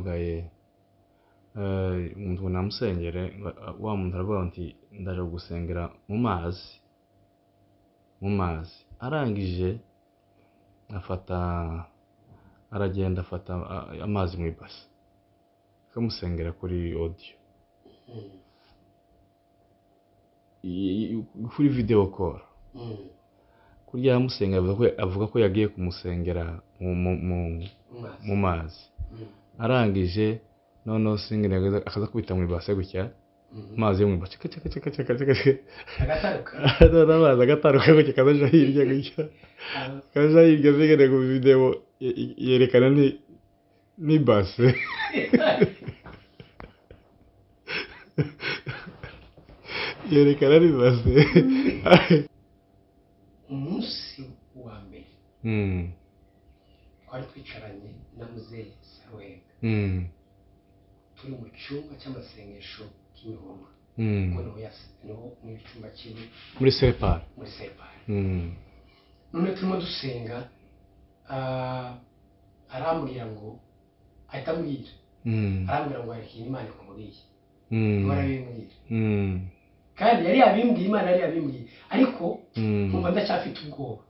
Yahamagaye umuntu ngo namusengere, wa muntu aravuga ati ndaje gusengera mu mazi, mu mazi. Arangije afata, aragenda afata amazi mu ibasi, akamusengera kuri audio, kuri video call. Kurya yamusengera avuga ko yagiye kumusengera mu mazi. Arangije noneho singene akaza kubita mu ibase gutya, amazi yo mu ibase caka caka caka caka caka, agataruka, noneho amazi agataruka gutya kazaja hirya gutya, kazaja hirya. Singene ku video yerekana n'ibase yerekana n'ibase. Umunsi wa mbere twari twicaranye na muzehe Sawenga, turi mu cyumba cy'amasengesho k'imihurura, kuko niho mu cyumba kiri muri separ, muri separ. None turimo dusenga, arambwira ngo, ahita ambwira, arambwira ngo hari ikintu Imana ikumubwiye. Barabimbwira, kandi yari yabimbwiye, Imana yari yabimbwiye, ariko nkumva ndacyafite ubwoba,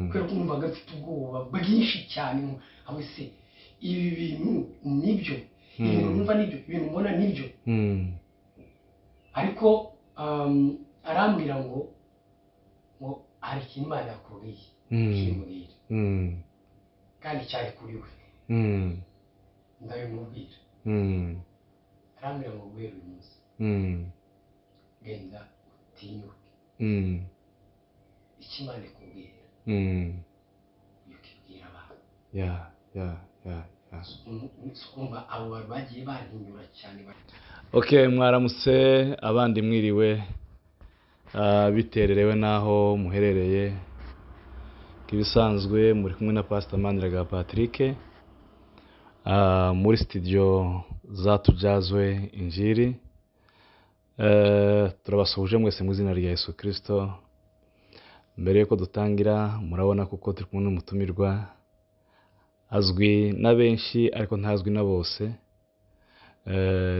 kubera ko numvaga mfite ubwoba bwinshi cyane. Aho se ibi bintu nibyo, ibintu numva nibyo, ibintu mbona nibyo? Ariko arambwira ngo hari ikintu Imana yakubwiye, kimbwira, kandi cyari kuri we. Ndabimubwira, arambwira ngo guhera uyu munsi genda utinyuke, icyo Imana ikubwira ukibwira abantu. Kumva abo bantu bagiye bantinyura cyane. Okay, mwaramutse abandi mwiriwe, bitererewe naho muherereye. Ibisanzwe muri kumwe na Pastor Maniraga Patrick, muri studio zatujazwe Injiri. Turabasuhuje mwese mu izina rya Yesu Kristo. Mbere yuko dutangira, murabona kuko turi kumwe n'umutumirwa azwi na benshi ariko ntazwi na bose.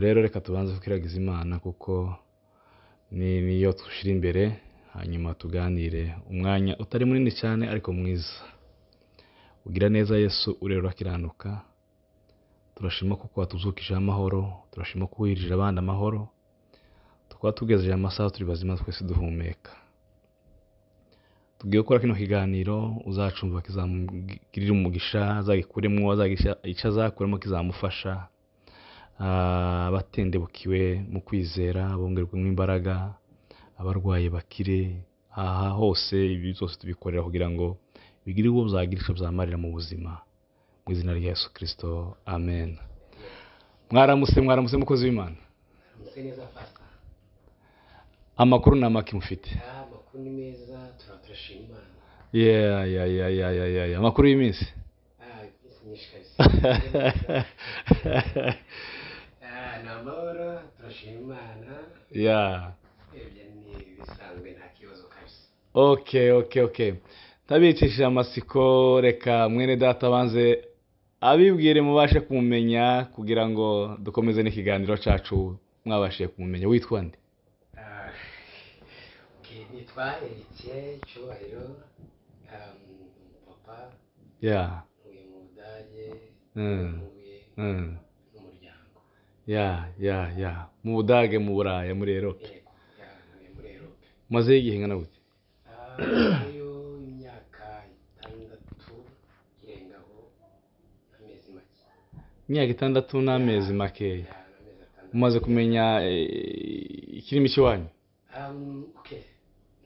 Rero reka tubanze kwiragiza Imana kuko niyo tushira imbere, hanyuma tuganire umwanya utari munini cyane ariko mwiza. Ugira neza Yesu, urero urakiranuka. Turashima kuko watuzukije amahoro, turashima ko wirije abandi amahoro, tukaba tugejeje amasaha turi bazima twese duhumeka. Tugiye gukora kino kiganiro, uzacumva kizamugirira umugisha, azagikuremo, azagisha icyo azakuramo kizamufasha. Abatendebukiwe mu kwizera bongerwemo imbaraga, abarwaye bakire. Aha hose ibi byose tubikorera kugira ngo bigire uwo byagira icyo byamarira mu buzima. Mu izina rya Yesu Kristo, amen. Mwaramutse, mwaramutse mukozi w'Imana. Mwaramutse neza Pastor. Amakuru ni amaki mufite? Amakuru ni meza, turashima Imana. Yeah. Amakuru y'iminsi? Iminsi myinshi kabisa. Ni amahoro, turashima Imana. Ibyo ni ibisanzwe, nta kibazo kabisa. Okay. Tabicishije amasiko, reka mwene data banze abibwire mubashe kumumenya kugira ngo dukomeze n'ikiganiro cyacu mwabashije kumumenya. Witwa nde? Nitwa Heritier Cyubahiro, papa. Ntuye mu Budage, ntuye n'umuryango. Yeah. Mu Budage, mu Buraya, muri Europe. Yego, ntuye muri Europe. Maze igihe ingana gute? Iyo imyaka 6 irengaho amezi make. Imyaka 6 n'amezi makeya. Umaze kumenya ikirimi cy'iwanyu? Okay.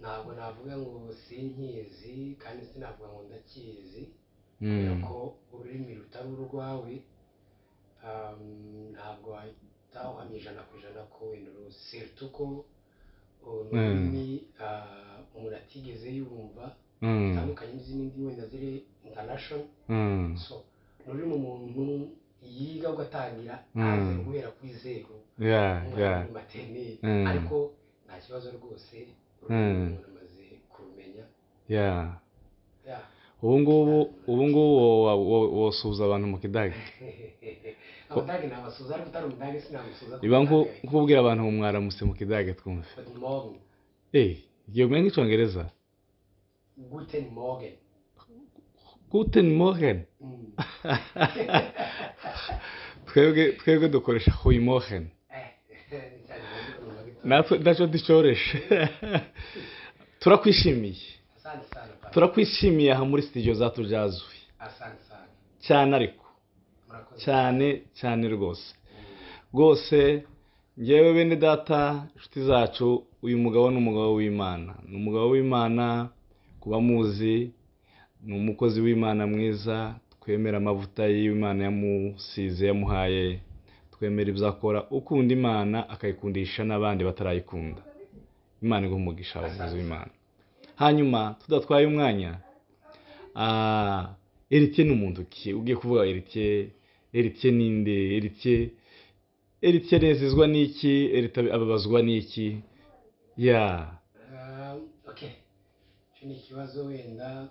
Ntabwo navuga ngo sinkizi kandi sinavuga ngo ndakizi, kubera ko ururimi rutari urwawe ntabwo wahita uhamya 100% ko wenda uruzi, surtout ko ururimi umuntu atigeze yumva, bitandukanye n'izindi wenda ziri international. So ni ururimi umuntu yiga ugatangira aze guhera kuri zero, maternelle, ariko nta kibazo rwose, umuntu amaze kurumenya. Ubu ngubu wosuhuza abantu mu Kidage? Abadage nabasuhuza, ariko utari umudage sinamusuhuza. Iba nkubwira abantu ngo mwaramutse mu kidage twumve. Guten Morgen. Igiye kumenya nk'icyongereza. Guten Morgen. Guten Morgen. Twebwe dukoresha Goeiemorgen. Natwe ntacyo ducoresha. Turakwishimiye. Turakwishimiye aha muri studio za Tujazwe. Cyane ariko. Cyane cyane rwose. Rwose ngewe bene data inshuti zacu, uyu mugabo ni umugabo w'Imana. Ni umugabo w'Imana kuba muzi, ni umukozi w'Imana mwiza, twemera amavuta y'Imana yamusize yamuhaye, twemera ibyo akora, ukunda Imana akayikundisha n'abandi batarayikunda. Imana iguhe umugisha abakozi b'Imana. Hanyuma tudatwaye umwanya, Héritier ni umuntu ki? Ugiye kuvuga Héritier, Héritier ninde? Héritier anezezwa n'iki? Héritier ababazwa n'iki? Ya. Okay. Icyo ni ikibazo wenda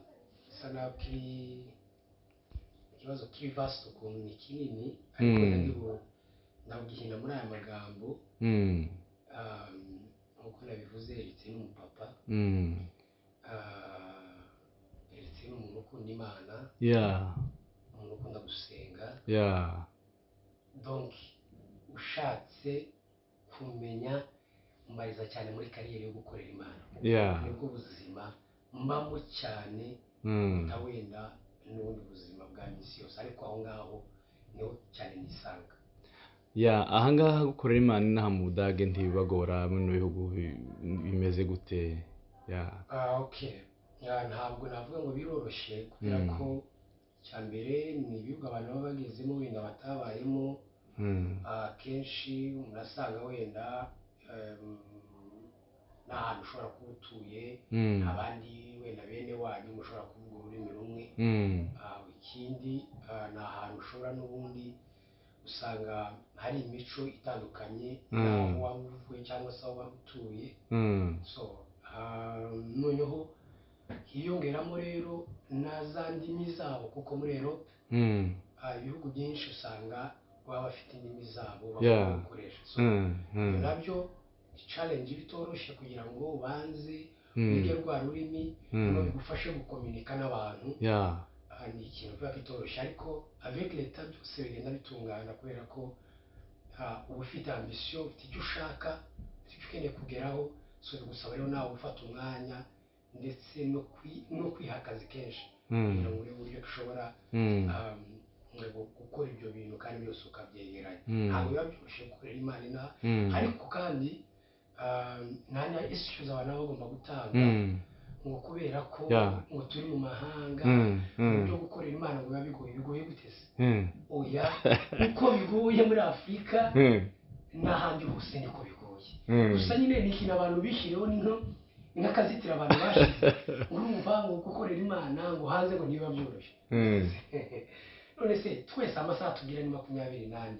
bisa naho kiri ikibazo kiri vaste ukuntu, ni kinini, ariko ndabwihina muri aya magambo. Nk'uko nabivuze, Héritier ni umupapa. Héritier ni umuntu ukunda Imana. Umuntu ukunda gusenga. Donc ushatse kumenya mbariza cyane muri carrière yo gukorera Imana. Nibwo buzima mbamo cyane kuruta wenda n'ubundi buzima bwa minsi yose, ariko aho ngaho niho cyane nisanga. Ya, ahangaha gukorera Imana inaha mu Budage ntibibagora mu bihugu bimeze gute? Ya. Okay. Ntabwo navuga ngo biroroshye, kubera ko cya mbere ni ibihugu abantu baba bagezemo wenda batabayemo. Akenshi umuntu wenda n'ahantu ushobora kuba utuye, abandi wenda bene wanyu mushobora kuvuga ururimi rumwe. Ikindi ni ahantu ushobora n'ubundi usanga hari imico itandukanye n'aho waba uvuye cyangwa se aho waba utuye. So noneho hiyongeramo rero na za ndimi zabo, kuko muri Europe ibihugu byinshi usanga baba bafite indimi zabo bagomba gukoresha. So nabyo challenge bitoroshye kugira ngo ubanze wige rwa rurimi no bigufashe gukominika n'abantu. Ni ikintu biba kitoroshye, ariko avec l'état byose bigenda bitungana, kubera ko uba ufite ambition, ufite icyo ushaka, ufite icyo ukeneye kugeraho. So bigusaba rero nawe gufata umwanya ndetse no kwiha akazi kenshi kugira ngo urebe uburyo ushobora gukora ibyo bintu kandi byose ukabyegeranya. Ntabwo biba byoroshye gukorera Imana inaha, ariko kandi nta na issues abantu baba bagomba gutanga ngo kubera ko ngo turi mu mahanga mu byo gukorera Imana ngo biba bigoye. Bigoye gute se? Oya, uko bigoye muri Afurika n'ahandi hose niko bigoye. Gusa nyine ni ikintu abantu bishyiriyeho, ni nk'akazitiro abantu bashize, urumva ngo gukorera Imana ngo hanze ngo ntibiba byoroshye. None se twese amasaha tugira ni 24,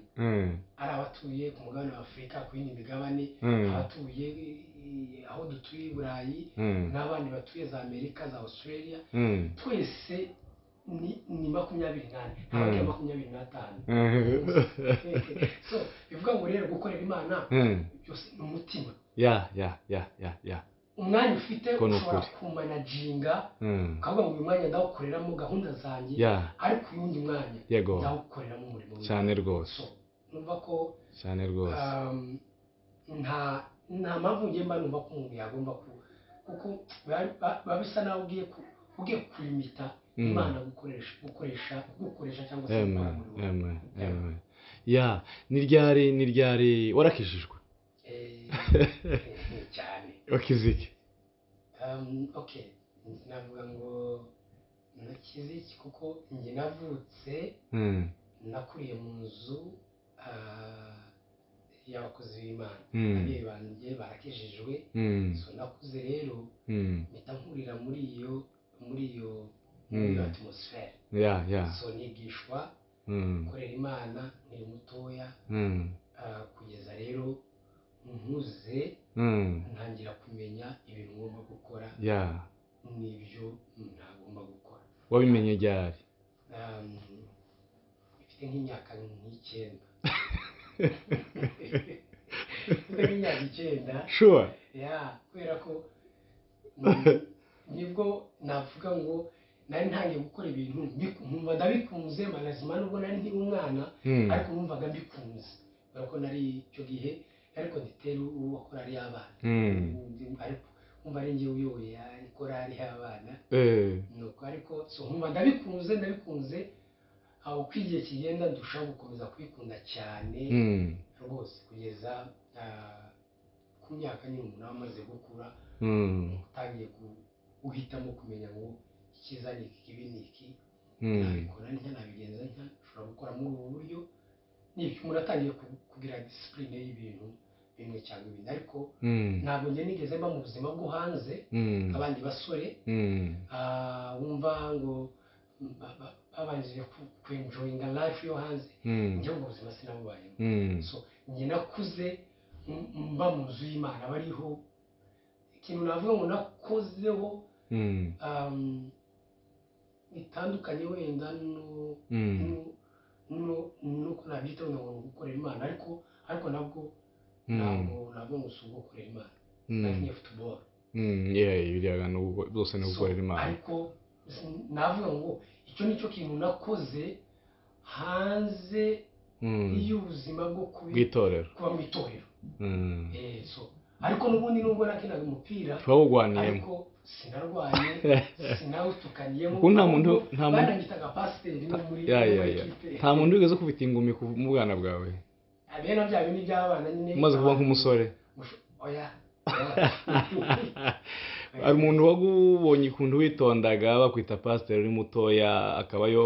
ari abatuye ku mugabane wa Afurika, ku yindi migabane, abatuye aho dutuye i Burayi, n'abandi batuye za Amerika, za Australia, twese ni 24, ntabwo 25. So bivuga ngo rero gukorera Imana byose ni umutima. Ya ya ya ya ya. Umwanya ufite ushobora kumanaginga ukavuga ngo uyu mwanya ndawukoreramo gahunda zanjye, ariko uyundi mwanya ndawukoreramo umurimo. Cyane rwose. Numva ko cyane rwose nta mpamvu ngiye mba numva ko umuntu yagomba kuko biba bisa naho ugiye kulimita Imana gukoresha cyangwa se gukora umurimo. Ya, ni ryari warakijijwe? Cyane. Wakize iki? Okay, navuga ngo nakize iki kuko njye navutse nakuriye mu nzu y'abakozi b'Imana. Ababyeyi banjye barakijijwe. So nakuze rero mpita nkurira muri iyo atmosphere. So nigishwa gukorera Imana nkiri mutoya, kugeza rero nkuze ntangira kumenya ibintu ngomba gukora n'ibyo ntagomba gukora. Wabimenye ryari? Mfite nk'imyaka nk'icyenda. Mfite nk'imyaka 9. Sure. Ya, kubera ko nibwo navuga ngo nari ntangiye gukora ibintu nkumva ndabikunze, malazima nubwo nari nkiri umwana, ariko numvaga mbikunze kubera ko nari icyo gihe ariko nditera uwa korali y'abana, ariko nkumva ari njye uyoboye korali y'abana. Nuko ariko so nkumva ndabikunze aho uko igihe kigenda ndushaho gukomeza kubikunda cyane rwose, kugeza ku myaka nyine umuntu aba amaze gukura, utangiye guhitamo kumenya ngo icyiza ni iki, ikibi ni iki, nabikora ntya, nabigenza ntya, nshobora gukora muri ubu buryo. Nibyo, umuntu atangiye kugira discipline y'ibintu bimwe cyangwa ibindi, ariko ntabwo njye nigeze mba mu buzima bwo hanze abandi basore wumva ngo babanjije kwenjoyinga life yo hanze. Njye ubwo buzima sinabubayemo. So njye nakuze mba mu nzu y'Imana, bariho ikintu navuga ngo nakozeho bitandukanye wenda nuko nabyita wenda ngo ni ugukorera Imana, ariko nabwo ntabwo ngo si ugukorera Imana. Nakinye football. Yeah, biriya byose ni ugukorera Imana. Ariko navuga ngo icyo nicyo kintu nakoze hanze y'ubuzima bwo bw'itorero, kuba mu itorero. So ariko n'ubundi nubwo nakinaga umupira, twawugwaniyemo, ariko sinarwanye, sinawutukaniyemo. Kuko nta muntu bananyitaga pasiteri no muri ekipe. Nta muntu wigeze kubita ingumi mu bwana bwawe? Abena bya bindi by'abana nyine. Umaze kuba nk'umusore? Oya. Hari umuntu wagubonye ukuntu witondaga bakwita pasiteri uri mutoya, akaba yo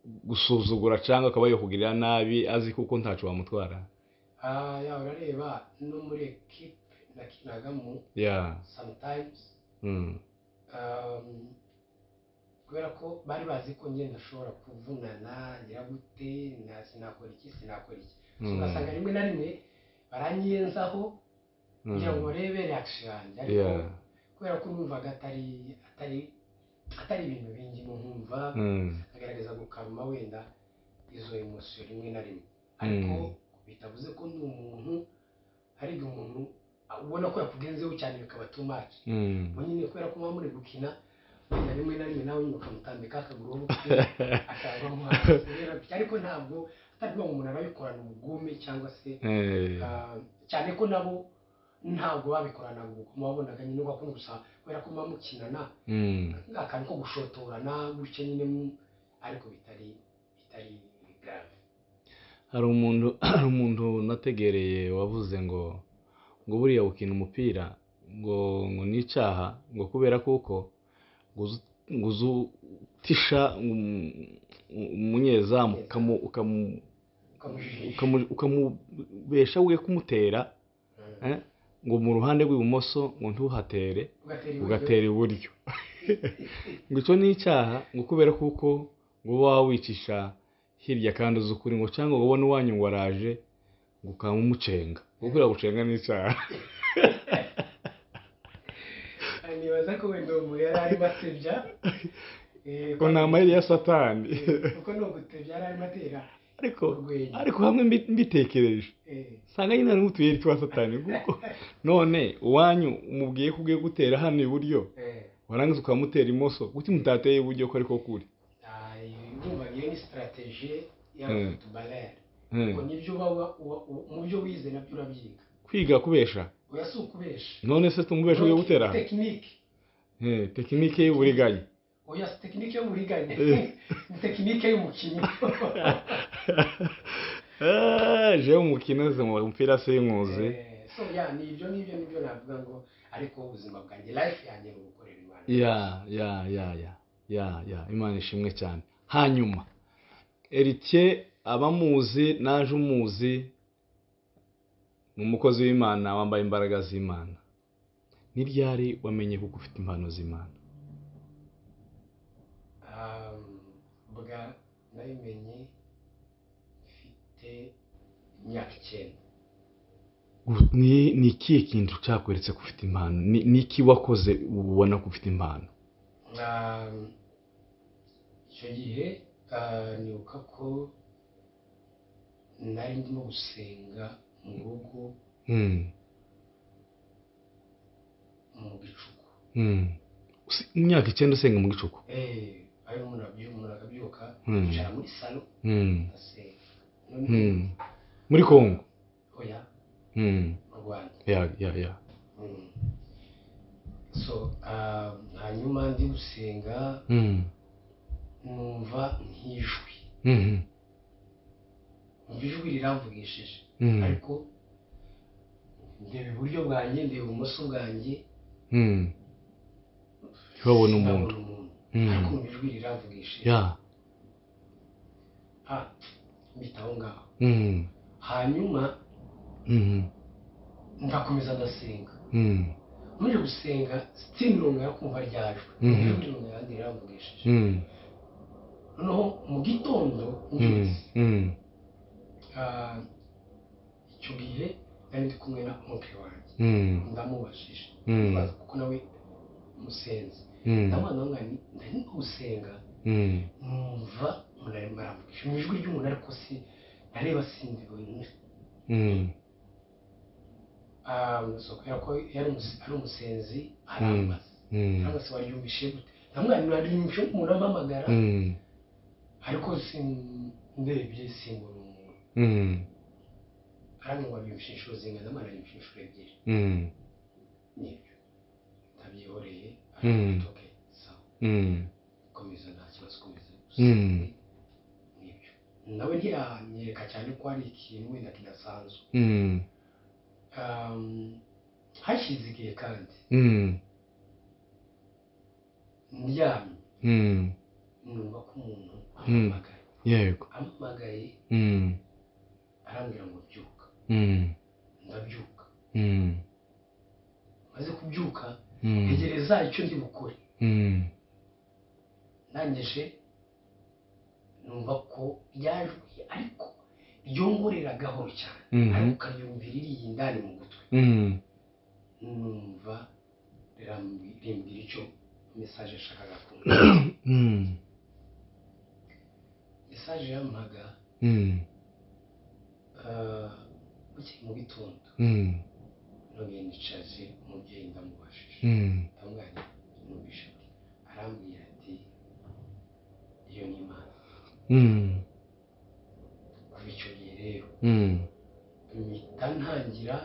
gusuzugura cyangwa akaba yo kugirira nabi azi kuko ntaco wamutwara? Ya, urareba no muri ekipe nakinagamo, sometimes kubera ko bari bazi ko njye ndashobora kuvunana, ngira gute, sinakora iki, sinakora iki. Ugasanga rimwe na rimwe baranyenzaho kugira ngo barebe reaction yanjye, ariko kubera ko numvaga atari ibintu bingimo, nkumva agaragaza gukaruma wenda izo emotion rimwe na rimwe, ariko bitavuze ko ndi umuntu, hari igihe umuntu ubona ko yakugenzeho cyane bikaba too much. Ubwo nyine kubera ko muba muri gukina, wenda rimwe na rimwe nawe nyine ukamutambika akaguru akagwamo hasi, ariko ntabwo atari ngo umuntu arabikorana ubugome cyangwa se cyane ko nabo ntabwo babikoranaga ubugome, wabonaga nyine uko gusa kubera ko muba mukinana akantu ko gushotorana gutya nyine, ariko bitari grave. Hari umuntu nategereye wavuze ngo buriya gukina umupira ngo ni icyaha, ngo kubera kuko ngo uzutisha umunyezamu ukamubesha we kumutera ngo mu ruhande rw'ibumoso ngo ntuhatere ugatera iburyo, ngo icyo ni icyaha, ngo kubera kuko ngo uba wicisha hirya kandi uzi ukuri, ngo cyangwa ngo ubone uwanyu ngo araje ngo ukamucenga, ngo kubera gucenga ni icyaha. Nibaza ko wenda uwo yari arimo atebya, ngo ni amayeri ya Satani, kuko ni ugutebya yari arimo atera. Ariko hamwe mbitekereje sanga nyine harimo utuyeri twa Satani, kuko none uwanyu umubwiye ko ugiye gutera hano iburyo, warangiza ukamutera imoso, kuki mutateye iburyo ko ariko kuri? Urumva iyo ni strategie y'abafutubalere, kuko nibyo uba mu byo wize nabyo urabyiga. Kwiga kubesha? Oya, si ukubesha. None se tumubesha ugiye gutera? Technique. Technique y'uburiganya. Oya, si technique y'uburiganya. Ni technique y'umukino. Jewe umukino ze mu mupira sinkuzi. So ya ni ibyo nibyo navuga ngo ariko ubuzima bwanjye, life yanjye ni ugukorera Imana. Ya Imana ishimwe cyane. Hanyuma Heritier abamuzi naje umuzi ni umukozi w'Imana wambaye imbaraga z'Imana. Ni ryari wamenye kuko ufite impano z'Imana? Bwa nabimenye mfite imyaka 9. Ni ikihe kintu cyakweretse ko ufite impano? Ni iki wakoze ubona ko ufite impano? Icyo gihe Nibuka ko nari ndimo gusenga mu rugo mu gicuku. Imyaka 9 usenga mu gicuku? Ari umuntu akabyuka yicara muri salo asenga. Muri Kongo? Oya. Mu Rwanda. Ya. So hanyuma ndi gusenga numva nk'ijwi. Ijwi riramvugishije ariko ndeba iburyo bwanjye, ndeba ibumoso bwanjye, ntibabone umuntu, ariko ijwi riramvugishije. Mpita aho ngaho. Hanyuma ndakomeza ndasenga. Muri gusenga sinongera kumva ryajwe, ijwi rirongera riramvugishije. Noneho mu gitondo mbyutse, icyo gihe nari ndi kumwe na oncle wanjye, ndamubajije kuko nawe musenze, ndamubona nti ndari gusenga numva umuntu arimo aramvugisha mu ijwi ry'umuntu, ariko si nareba simbibonye. Kubera ko yari ari umusenzi arambaza, cyangwa se waryumvishe gute? Ndamubwira naryumvishe umuntu ampamagara, ariko ndebye simbona umuntu. Arambwira ngo wabyumvishe inshuro zingana? Ndamubwira naryumvishe inshuro 2. Nibyo ndabyihoreye, arambwira okay sawa, komeza nta kibazo, komeza usenge. Nibyo nawe ntiyanyereka cyane ko ari ikintu wenda kidasanzwe. Hashize igihe kandi ndyamye numva ko umuntu ampamagaye. Yego. Ampamagaye arambwira ngo byuka. Ndabyuka. Maze kubyuka ntegereza icyo ndi bukore. Ndangije numva ko ryajwi ariko ryongorera gahoro cyane, ariko ukaryumvira iri indani mu gutwi. Numva rimbwira icyo message yashakaga kumbwira. Message yampaga bukeye mu gitondo, nongeye nicaje umubyeyi ndamubajije, ndamubwira numvise, arambwira ati iyo ni Imana. Kuva icyo gihe rero mpita ntangira,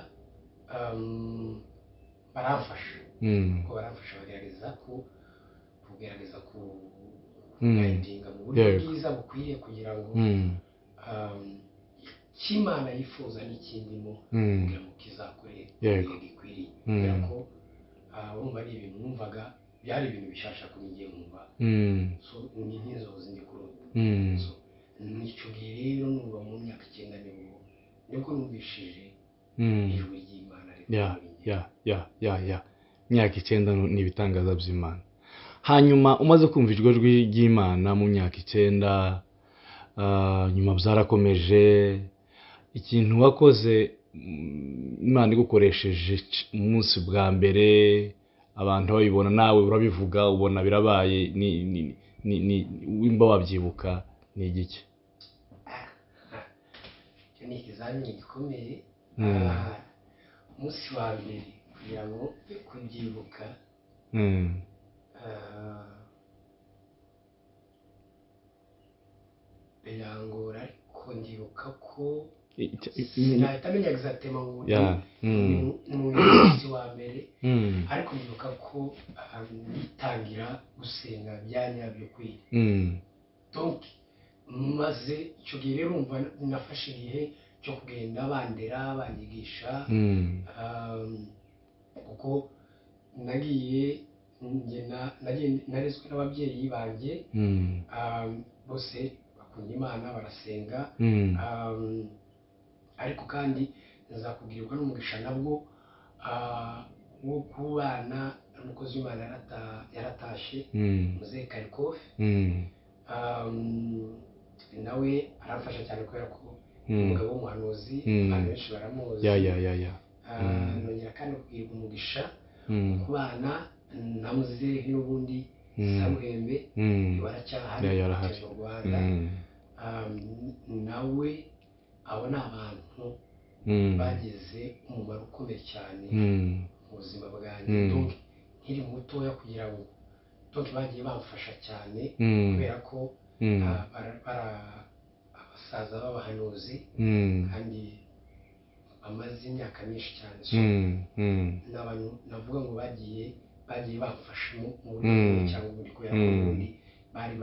baramfasha, kuko baramfasha bagerageza kuguidinga mu buryo bwiza bukwiriye kugira ngo icyo Imana yifuza n'ikindimo kugira ngo kizakore gikwiriye. Kubera ko urumva ari ibintu numvaga byari ibintu bishasha kuri njye, nkumva ni nk'inzozi ndi kurota. Icyo gihe rero numva mu myaka 9 nibwo numvishije ijwi ry'Imana. Ya imyaka 9 ni ibitangaza by'Imana. Hanyuma umaze kumva ijwi ry'Imana mu myaka 9, nyuma byarakomeje. Ikintu wakoze Imana igukoresheje umunsi bwa mbere abantu babibona, nawe urabivuga ubona birabaye, ni wimba wabyibuka ni igiki? Icyo ni ikizamini gikomeye. Umunsi wa mbere kugira ngo kubyibuka birangora, ariko ndibuka ko sinahita menya exactement ngo ni umunsi wa mbere, ariko ndibuka ko nitangira gusenga bya nyabyo kweli. Donc maze icyo gihe rero urumva nafashe igihe cyo kugenda bandera banyigisha, kuko nagiye narezwe n'ababyeyi banjye, bose bakunda Imana barasenga, ariko kandi nzakubwirwa n'umugisha nabwo wo kubana n'umukozi w'Imana yaratashe, Muzehe Karikofi, nawe aramfasha cyane kubera ko umugabo w'umuhanuzi abantu benshi baramuzi. Nongera kandi kubwirwa umugisha kubana na muzehe n'ubundi Saruhembe baracyahari mu Rwanda. Nawe abo ni abantu bagize umumaro ukomeye cyane mu buzima bwanjye. Nkiri mutoya kugira ngo bagiye bamfasha cyane, kubera ko abasaza b'abahanuzi kandi bamaze imyaka myinshi cyane. N'abantu navuga ngo bagiye bamfasha mu buryo cyangwa ubundi, kubera ko ubundi bari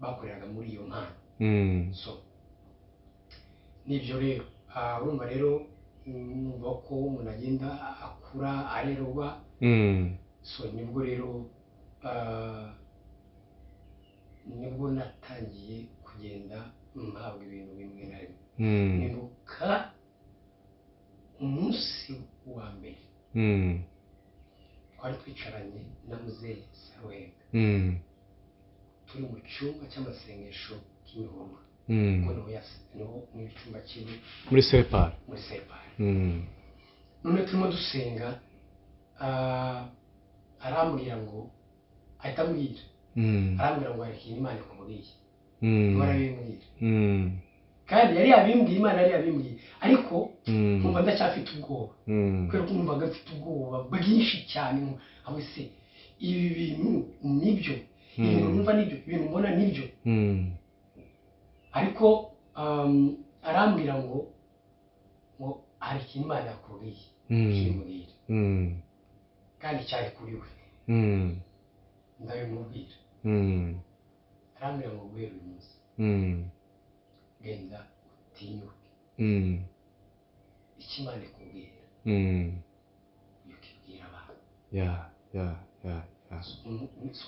bakoreraga muri iyo mpano. So nibyo rero, urumva rero numva ko umuntu agenda akura arerwa. So nibwo rero nibwo natangiye kugenda mpabwa ibintu bimwe na rimwe. Nibuka umunsi wa mbere twari twicaranye na muzehe Saruhembe, turi mu cyumba cy'amasengesho k'imihurura, kuko niho mu cyumba kiri muri separ. None turimo dusenga, arambwira ngo ahita ambwira, arambwira ngo hari ikintu Imana ikubwiye. Barabimbwira, kandi yari yabimbwiye, Imana yari yabimbwiye, ariko nkumva ndacyafite ubwoba, kubera ko numvaga mfite ubwoba bwinshi cyane. Aho se ibi bintu nibyo, ibintu numva nibyo, ibintu mbona nibyo. Ariko arambwira ngo hari ikintu Imana yakubwiye, kimbwira, kandi cyari kuri we. Ndabimubwira. Arambwira ngo guhera uyu munsi genda utinyuke, icyo Imana ikubwira ukibwira abantu.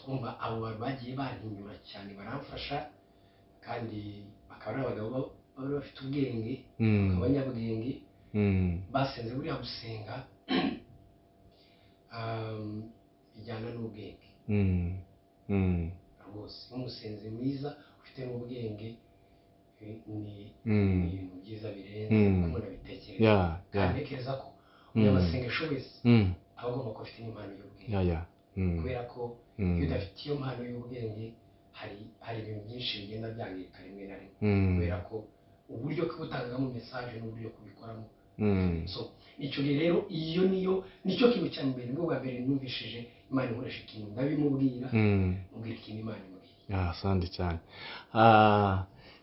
Kumva abo bantu bagiye bantinyura cyane, baramfasha, kandi bakaba ari abagabo bari bafite ubwenge, abanyabwenge, basenze. Buriya gusenga bijyana n'ubwenge rwose. Umusenzi mwiza ufite n'ubwenge ni ibintu byiza birenze uko umuntu abitekereza. Kandi ntekereza ko umunyamasengesho wese aba agomba kuba afite n'impano y'ubwenge, kubera ko iyo udafite iyo mpano y'ubwenge hari ibintu byinshi bigenda byangirika rimwe na rimwe, kubera ko uburyo kubutangamo message n'uburyo kubikoramo. So icyo gihe rero iyo niyo nicyo kintu cya mbere, nibwo bwa mbere numvishije Imana inkoresha ikintu, ndabimubwira, mubwira ikintu Imana imubwiye. Asante cyane.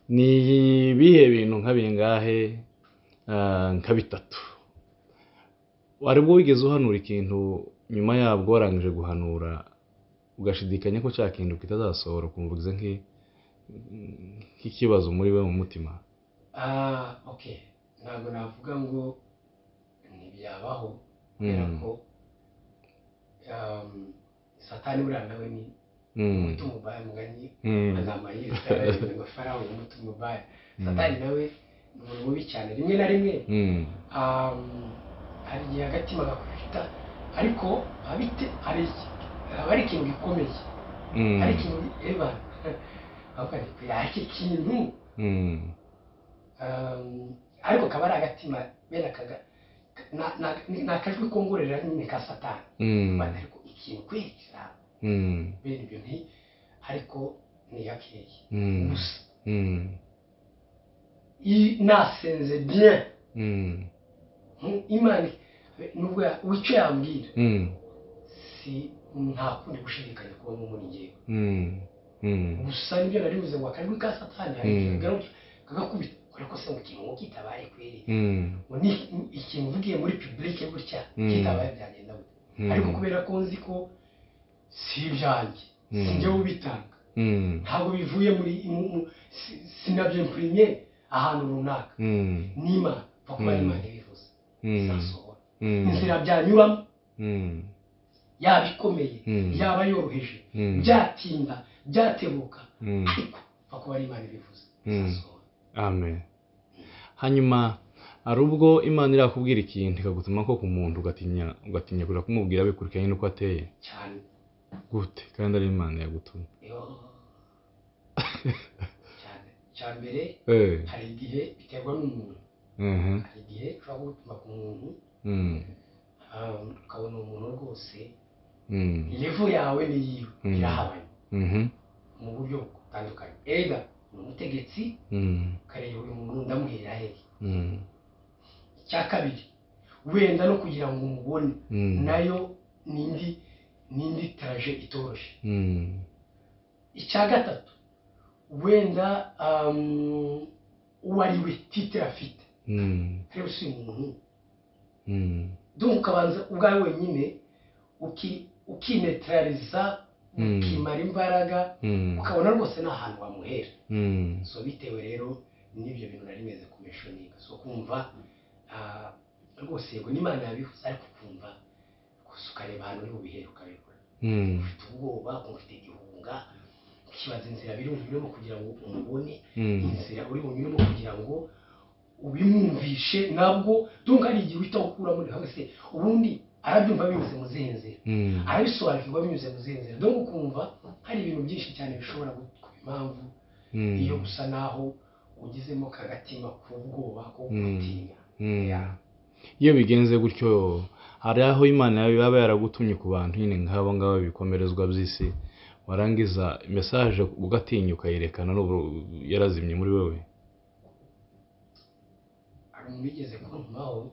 Ni ibihe bintu nka bingahe, nka bitatu wari bwo wigeze uhanura ikintu, nyuma yabwo warangije guhanura ugashidikanya ko cya kintu kitazasohora, ukumva ugize nk'ikibazo muri we mu mutima? Okay, ntabwo navuga ngo ntibyabaho, kubera ko Satani buriya nawe ni umutu mubaya, mugani azamayisa amafaranga, umutu mubaya. Satani nawe ni umuntu mubi cyane, rimwe na rimwe hari igihe agatima gakubita, ariko aba ari ikintu gikomeye, ari ikintu eba iki kintu, ariko kaba ari agatima bene akaga ni akajwi kongorera nyine ka Satani, ariko ikintu kweri kizaba bene ibyo nti, ariko ni yakeye gusa. Nasenze bien, Imana nubwo icyo yambwira si nta kundi gushidikanya kubamo muri njyewe. Gusa nibyo nari buze ngo akajwi ka Satani hari ikintu kagakubita, ariko se ngo ikintu ngo kitabaye kweri, ngo ni ikintu uvugiye muri public gutya kitabaye byagenda gute? Ariko kubera ko nzi ko si ibyanjye, si njye ubitanga, ntabwo bivuye muri sinabyimpurimye ahantu runaka, n'Imana kuba Imana ibivuze izasohora. Inzira byanyuramo yaba ikomeye, yaba yoroheje, byatinda, byatebuka, ariko kuba ari Imana ibivuze izasohora. Amen. Hanyuma hari ubwo Imana irakubwira ikintu ikagutuma ko ku muntu ugatinya kuja kumubwira bikurikiranye n'uko ateye cyane. Gute kandi ari Imana yagutumye? Cyane. Cya mbere hari igihe biterwa n'umuntu. Hari igihe ushobora gutuma ku muntu, ukabona umuntu rwose level yawe n'iyiwe irahabanye. Mu buryo butandukanye, ega ni umutegetsi, ukareba uyu muntu ndamuhera hehe. Icya kabiri, wenda no kugira ngo umubone, nayo n'indi trajet itoroshye. Icya gatatu, wenda uwo ari we, titre afite, rero si umuntu. Donc ukabanza ubwawe wenyine ukinetraliza, ukimara imbaraga, ukabona rwose nta hantu wamuhera. So bitewe rero n'ibyo bintu nari meze kumentioninga, so kumva rwose yego n'Imana yabivuze, ariko ukumva gusa ukareba ahantu uri bubihere ukabibura. Ufite ubwoba, ukumva ufite igihunga, ukibaza inzira biri bunyuremo kugira ngo umubone, inzira uri bunyuremo kugira ngo ubimwumvishe nabwo. Donc hari igihe uhita ukuramo nkavuga se ubundi arabyumva binyuze mu zihe nzira, arabisobanukirwa binyuze mu zihe nzira? Donc ukumva hari ibintu byinshi cyane bishobora kuba impamvu iyo gusa naho ugizemo kagatima k'ubwoba ko gutinya. Iyo bigenze gutyo, hari aho Imana yaba yaragutumye ku bantu nyine nk'abo ngabo bikomerezwa by'isi, warangiza message ugatinya ukayerekana n'ubu yarazimye muri wowe? Hari umuntu wigeze kuntumaho,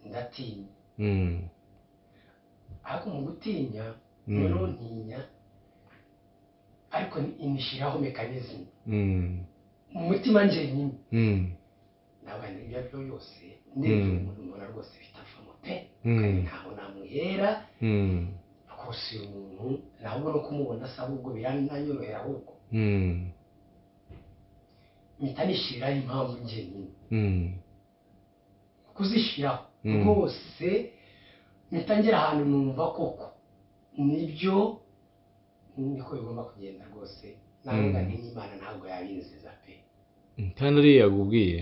ndatinya, ariko mu gutinya, noneho ntinya ariko inishyiraho mécanisme mu mutima njyenyine. Ntabwo ibyo ari byo byose, ndebye umuntu mbona rwose bitavamo pe, kandi ntabwo namuhera rwose uyu muntu, ntabwo no kumubona se ahubwo birananyorohera, ahubwo mpita nishyiriraho impamvu njyenyine. Kuzishyiraho rwose mpita ngera ahantu numva koko nibyo, niko bigomba kugenda rwose. Navuga nti n'Imana ntabwo yabinziza pe. Kandi ariyo yagubwiye.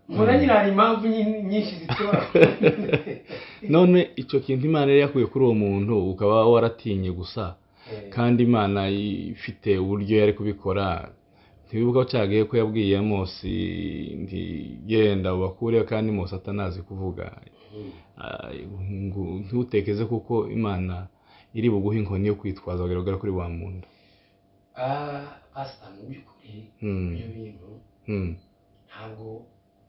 Mbona nyine hari impamvu nyinshi zituma. None icyo kintu Imana yari yakuye kuri uwo muntu ukaba waratinye gusa, kandi Imana ifite uburyo yari kubikora, ntiwibuka ko cyagiye ko yabwiye Mose nti genda ubakureho, kandi Mose atanazi kuvuga? Ntutekeze kuko Imana iri buguhe inkoni yo kwitwaza kugira kuri wa muntu. Pasita, mu by'ukuri ibyo bintu ntabwo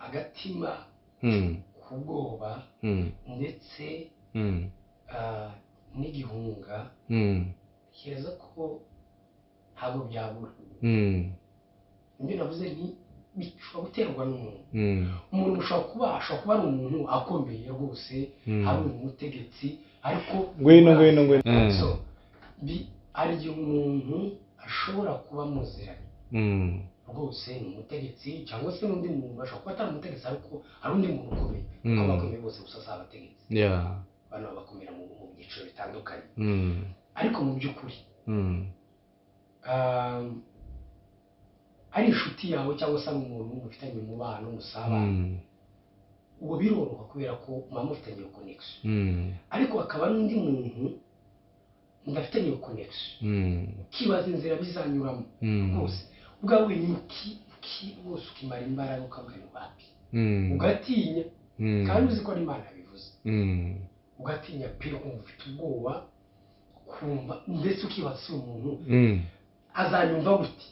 agatima k'ubwoba ndetse n'igihunga, ntekereza ko ntabwo byabura. Ibyo navuze nti bishobora guterwa n'umuntu. Umuntu ashobora kuba ari umuntu akomeye rwose, ari umutegetsi, ariko Ngwino, ngwino, ngwino. So hari igihe umuntu ashobora kuba muziranye rwose, ni umutegetsi, cyangwa se n'undi muntu ashobora kuba atari umutegetsi ariko hari undi muntu ukomeye, kuko abakomeye bose gusa si abategetsi. Bano bakomera mu byiciro bitandukanye, ariko mu by'ukuri ari inshuti yawe cyangwa se ari umuntu mufitanye umubano musabana, uwo biroroha kubera ko muba mufitanye iyo connection. Ariko hakaba n'undi muntu mudafitanye iyo connection, ukibaza inzira bizanyuramo rwose ubwawe wenyine, rwose ukimara imbaraga, ukavuga ni wapi, ugatinya, kandi uzi ko ari Imana yabivuze. Ugatinya pe, ukumva ufite ubwoba, kumva ndetse ukibaza si umuntu azanyumva gute,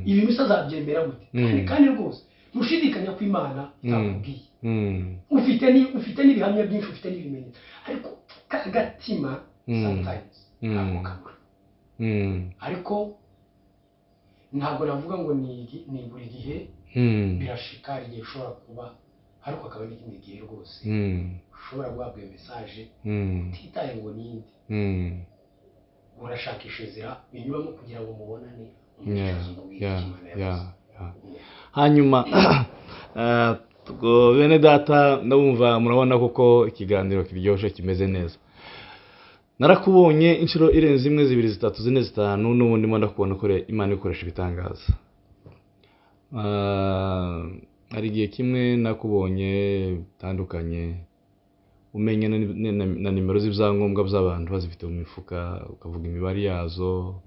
ibintu se azabyemera gute? Kandi rwose ntushidikanya ko Imana itakubwiye. Ufite n'ibihamya byinshi, ufite n'ibimenyetso, ariko ka gatima sometimes ntabwo kabura. Ariko ntabwo navuga ngo ni buri gihe. Birashika, hari igihe ushobora kuba, ariko hakaba n'ikindi gihe rwose ushobora guhabwa iyo message utitaye ngo ninde, urashakisha inzira binyuramo kugira ngo mubonane, umwicaze, umubwire icyo Imana yavuze. Hanyuma ubwo bene data, ndabumva murabona koko ikiganiro kiryoshye, kimeze neza. Narakubonye inshuro irenze imwe, zibiri, zitatu, zine, zitanu, n'ubundi ndimo ndakubona ukore Imana ikoresha ibitangaza. Hari igihe kimwe nakubonye bitandukanye, umenya na nimero z'ibyangombwa by'abantu bazifite mu mifuka, ukavuga imibare yazo,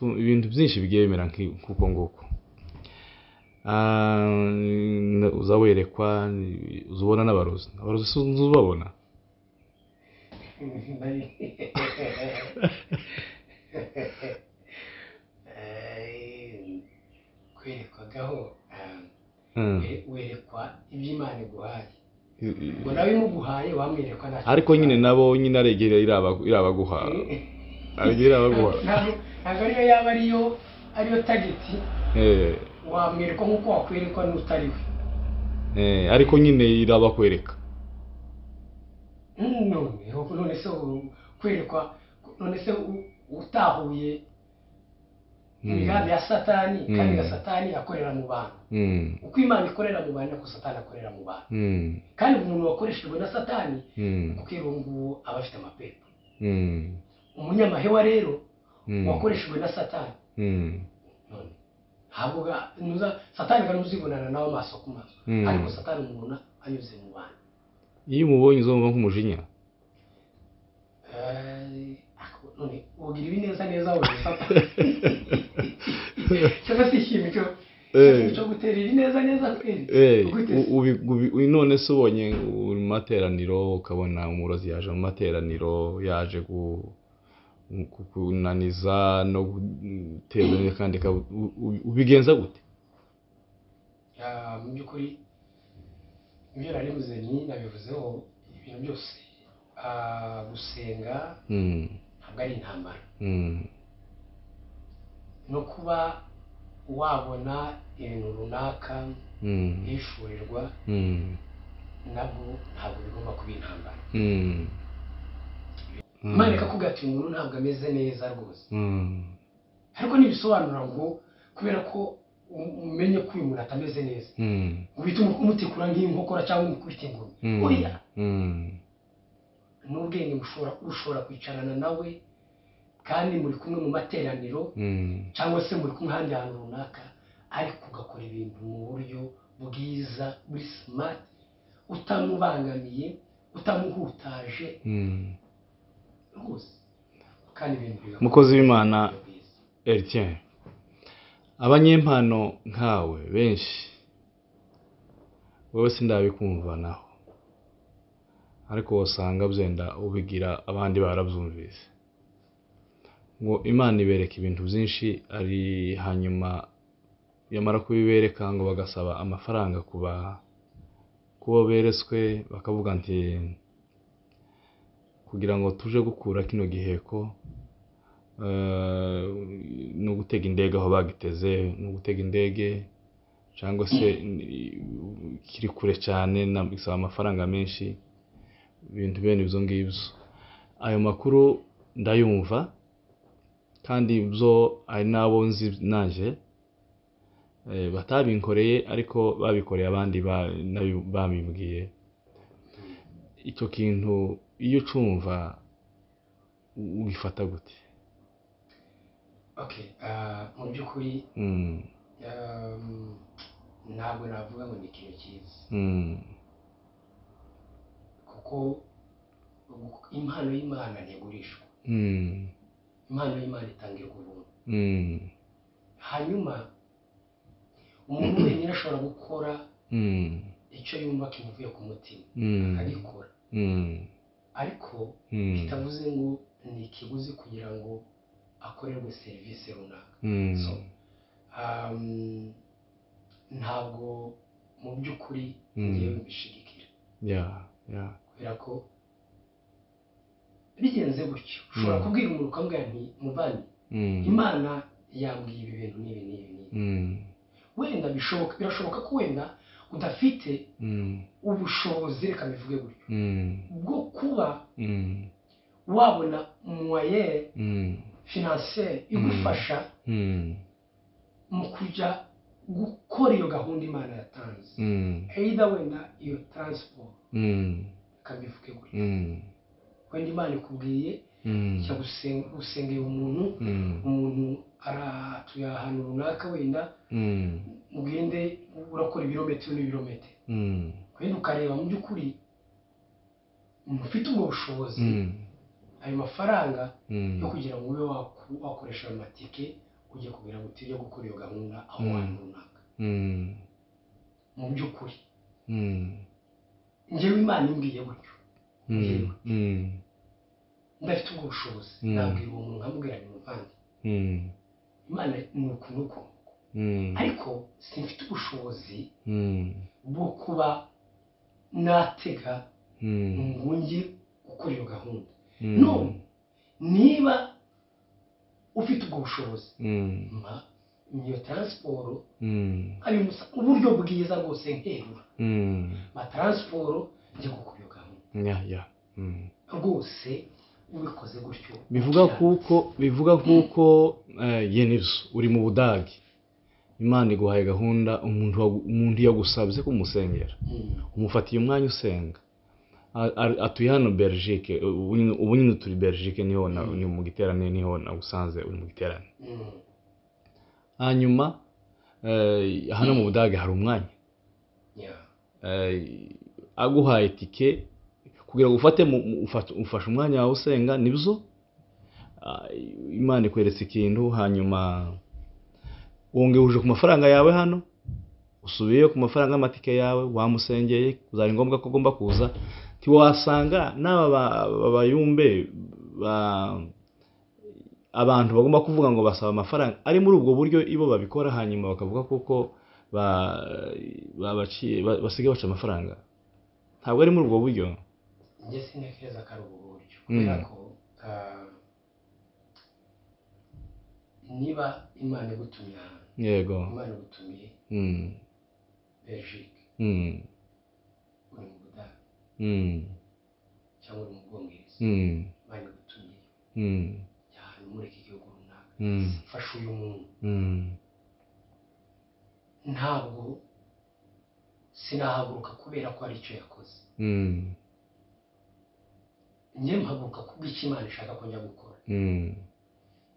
ibintu byinshi bigiye bimera nk'uko nguko. Uza werekwa, uza ubona n'abarozi. Abarozi si uzubabona? Kwerekwagaho, werekwa ibyo Imana iguhaye, ngo nawe imuguhaye wamwerekwa ntacyo. Ariko nyine nabo nyine aregera irabaguha, aregera irabaguha. Ntabwo ariyo yaba ariyo tageti. Wamwerekwa nk'uko wakwerekwa n'utari we. Ariko nyine irabakwereka. None se kwerekwa, none se utahuye imigambi ya Satani, kandi na Satani akorera mu bantu. Uko Imana ikorera mu bantu nako Satani akorera mu bantu. Kandi umuntu wakoreshejwe na Satani, kuko irungu aba afite amapepo. Umunyamahewa rero wakoreshejwe na Satani, none ntabwo Satani kandi uzibonana nawe amaso ku maso, ariko Satani umubona anyuze mu bantu. Iyo umubonye uzumva nk'umujinya. None ugira ibineza neza wowe Satani, cyangwa se ikintu cyo gutera ibineza neza kweli. None se ubonye uri mu materaniro ukabona umurozi yaje mu materaniro, yaje kukunaniza no guteza kandi, ubigenza gute? Mu by'ukuri ibyo nari mvuze ni nabivuzeho, ibintu byose gusenga ntabwo ari intambara. No kuba wabona ibintu runaka hishurirwa, nabwo ntabwo bigomba kuba intambara. Imana ikakubwira ati umuntu ntabwo ameze neza rwose, ariko ntibisobanura ngo kubera ko umenye ko uyu muntu atameze neza ngo uhite umutikura nk'inkokora cyangwa umukubita ingumi. Oya, n'ubwenge ushobora kwicarana nawe kandi muri kumwe mu materaniro, cyangwa se muri kumwe ahandi hantu runaka, ariko ugakora ibintu mu buryo bwiza, buri smart, utamubangamiye, utamuhutaje rwose, kandi ibintu bigakorwa. Mukozi w'Imana Etienne, abanyempano nkawe benshi wowe sindabikumva naho, ariko usanga byenda ubigira abandi barabyumvise, ngo Imana ibereka ibintu byinshi, ari hanyuma yamara kubibereka ngo bagasaba amafaranga kuba beretswe, bakavuga nti kugira ngo tuje gukura kino giheko, no gutega indege aho bagiteze, no gutega indege cyangwa se kiri kure cyane, bisaba amafaranga menshi, ibintu bene ibyo ngibyo. Ayo makuru ndayumva, kandi byo ari nabo nzi naje batabinkoreye, ariko babikoreye abandi babimbwiye. Icyo kintu iyo ucumva ugifata gute? Okay, mu by'ukuri ntabwo navuga ngo ni ikintu cyiza, kuko impano y'Imana ntigurishwa. Impano y'Imana itangirwa ubuntu. Hanyuma umuntu wenyine ashobora gukora icyo yumva kimuvuye ku mutima, akagikora, ariko bitavuze ngo ni ikiguzi kugira ngo akorerwe serivisi runaka. So ntabwo mu by'ukuri ngewe mbishigikira. Kubera ko bigenze gutyo ushobora kubwira umuntu ukamubwira nti muvandi, Imana yambwiye ibi bintu n'ibi n'ibi n'ibi. Wenda birashoboka ko wenda udafite ubushobozi, reka bivuge gutyo, bwo kuba wabona moyen financier igufasha mu kujya gukora iyo gahunda Imana yatanze, either wenda iyo transport, reka bivuge gutyo, wenda Imana ikubwiye cya gusengera umuntu, umuntu aratuye ahantu runaka, wenda ugende urakora ibirometero n'ibirometero, wenda ukareba mu by'ukuri ufite ubwo bushobozi, ayo mafaranga yo kugira ngo ube wakoresha ayo matike ujye kugira ngo ujye gukora iyo gahunda aho hantu runaka. Mu by'ukuri njyewe Imana imbwiye gutyo, Ndafite ubwo bushobozi, nabwira uwo muntu nkamubwira ni muvandi, Imana ni uku n'uku, ariko simfite ubushobozi bwo kuba natega ngo njye gukora iyo gahunda. None niba ufite ubwo bushobozi, mpa iyo transport, hari uburyo bwiza rwose nkerura ma transport njye gukora iyo gahunda. Rwose ubikoze gutyo bivuga kuko yenibyo uri mu Budage, Imana iguhaye gahunda, umuntu yagusabye kumusengera, umufatiye umwanya usenga, atuye hano Belgique, ubu nyine turi Belgique, niho ni mu giterane, niho nagusanze uri mu giterane. Hanyuma hano mu Budage hari umwanya, aguhaye itike kugira ngo ufate ufashe umwanya wawe usenga, nibyo Imana ikweretse ikintu, hanyuma wongeye uje ku mafaranga yawe hano, usubiyeyo ku mafaranga y'amatike yawe, wamusengeye, uzari ngombwa ko ugomba kuza. Ntiwasanga n'aba bayumbe abantu bagomba kuvuga ngo basaba amafaranga ari muri ubwo buryo ibo babikora, hanyuma bakavuga kuko babaciye basigaye baca amafaranga. Ntabwo ari muri ubwo buryo. Njye sintekereza ko ari ubwo buryo, kubera ko niba Imana igutumye ahantu, yego, Imana igutumiye Belgique, uri mu Budage cyangwa uri mu Bwongereza, Imana igutumiye ahantu muri iki gihugu runaka, fasha uyu muntu. Ntabwo sinahaguruka kubera ko hari icyo yakoze. Njye mpaguruka kubw'icyo Imana ishaka ko njya gukora.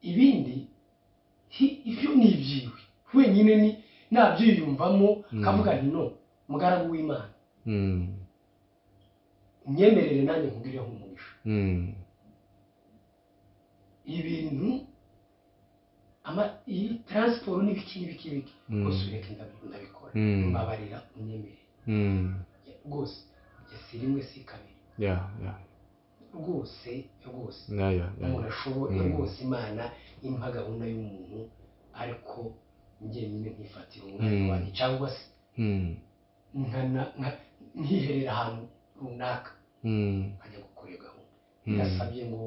Ibindi ibyo ni ibyiwe wenyine, ni nabyiyumvamo kavuga nti no mugaragu w'Imana, nyemerere nanjye nkugireho umugisha. Ibintu iyi transport n'ibiki n'ibiki biki rwose ureke ndabikora, mbabarira unyemerere rwose, si rimwe si kabiri. Rwose rwose umuntu ashoboye rwose, Imana impa gahunda y'umuntu, ariko njye nyine nkifatira umwanya wanjye cyangwa se nkiherera ahantu runaka nkajya gukora iyo gahunda. Bidasabye ngo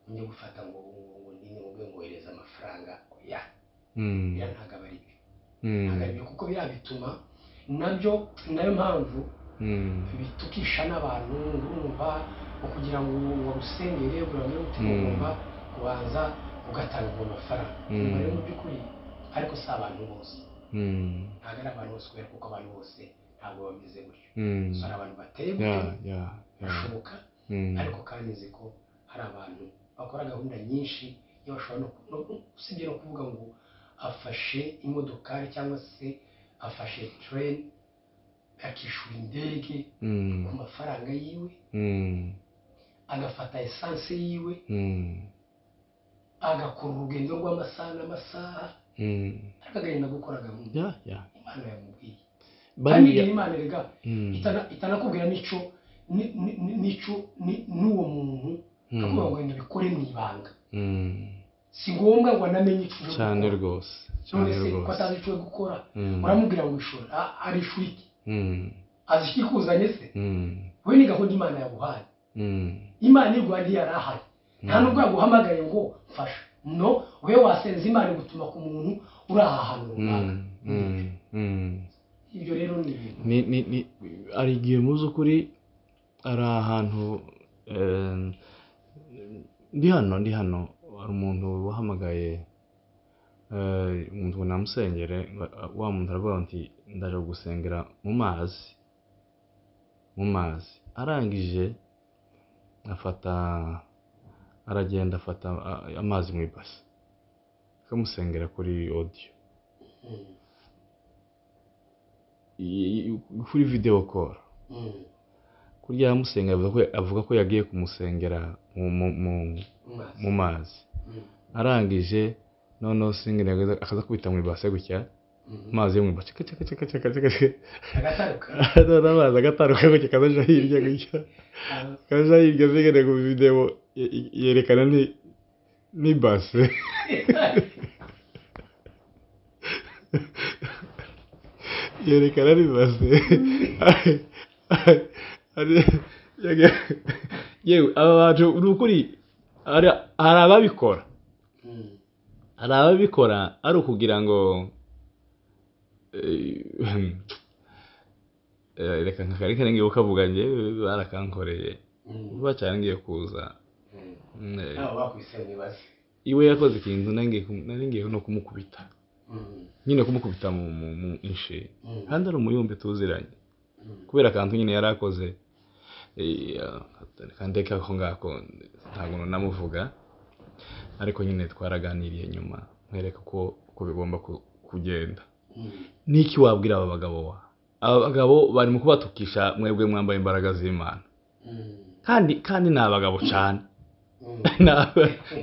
njye gufata ngo nini ngo ngohereze amafaranga, ya biriya ntabwo aba ari byo, ntabwo ari byo, kuko biriya bituma nabyo, nayo mpamvu bitukisha n'abantu, urumva kugira ngo wagusengere urangire umutima ugomba kubanza ugatanga ayo mafaranga. Rero mu by'ukuri ariko si abantu bose, ntabwo ari abantu bose, kubera kuko abantu bose ntabwo bameze gutyo. Hari abantu bateye gutyo bashoboka, ariko kandi nzi ko hari abantu bakora gahunda nyinshi, iyo bashobora usibye no kuvuga ngo afashe imodokari cyangwa se afashe train, akishyura indege ku mafaranga yiwe, agafata esanse yiwe, agakora urugendo rw'amasaha n'amasaha, ariko agenda gukora gahunda Imana yamubwiye. Kandi Imana rega itanakubwira n'icyo n'icyo n'uwo muntu, akubwira ngo wenda bikore mu ibanga. Si ngombwa ngo anamenye icyo uje cyane rwose, cyane rwose, ko atazi icyo gukora, uramubwira ngo ishura arishura iki, azi ikikuzanye se? We ni gahunda Imana yaguhaye. Imana iguha ntiyarahari, nta nubwo yaguhamagaye ngo mfasha, no we wasenze Imana igutuma ku muntu uri aha hantu runaka. Ibyo rero ni ibintu ari igihe mu by'ukuri ari ahantu ndi hano hari umuntu wahamagaye umuntu ngo namusengere, wa muntu aravuga ati ndaje gusengera mu mazi, arangije afata aragenda afata amazi mu ibasi akamusengera kuri audio, kuri video call. Kurya yamusengera avuga ko yagiye kumusengera mu mazi, arangije noneho singene akaza kubita mu ibase gutya, Amazi yo mu ibase caka caka caka caka caka Agataruka. None amazi agataruka gutya kazaja hirya gutya, kazaja hirya, zigene ku video yerekana ni base. Yerekana ni base. Yewe, aba bantu ni ukuri hari ababikora, hari ababikora ari ukugira ngo reka nkakareka ngiye ukavuga, njyewe barakankoreye vuba cyane ngiye kuza. Ntawe bakubise mu ibase? Iwe yakoze ikintu nari ngiye no kumukubita nyine, kumukubita mu inshe, kandi ari umuyumbe tuziranye, kubera akantu nyine yari akoze. Kandeka ako ngako, ntabwo namuvuga, ariko nyine twaraganiriye nyuma nkwereka ko bigomba kugenda. Niki wabwira aba bagabo? Aba bagabo bari mu kubatukisha mwebwe mwambaye imbaraga z'Imana, kandi ni abagabo cyane. Ni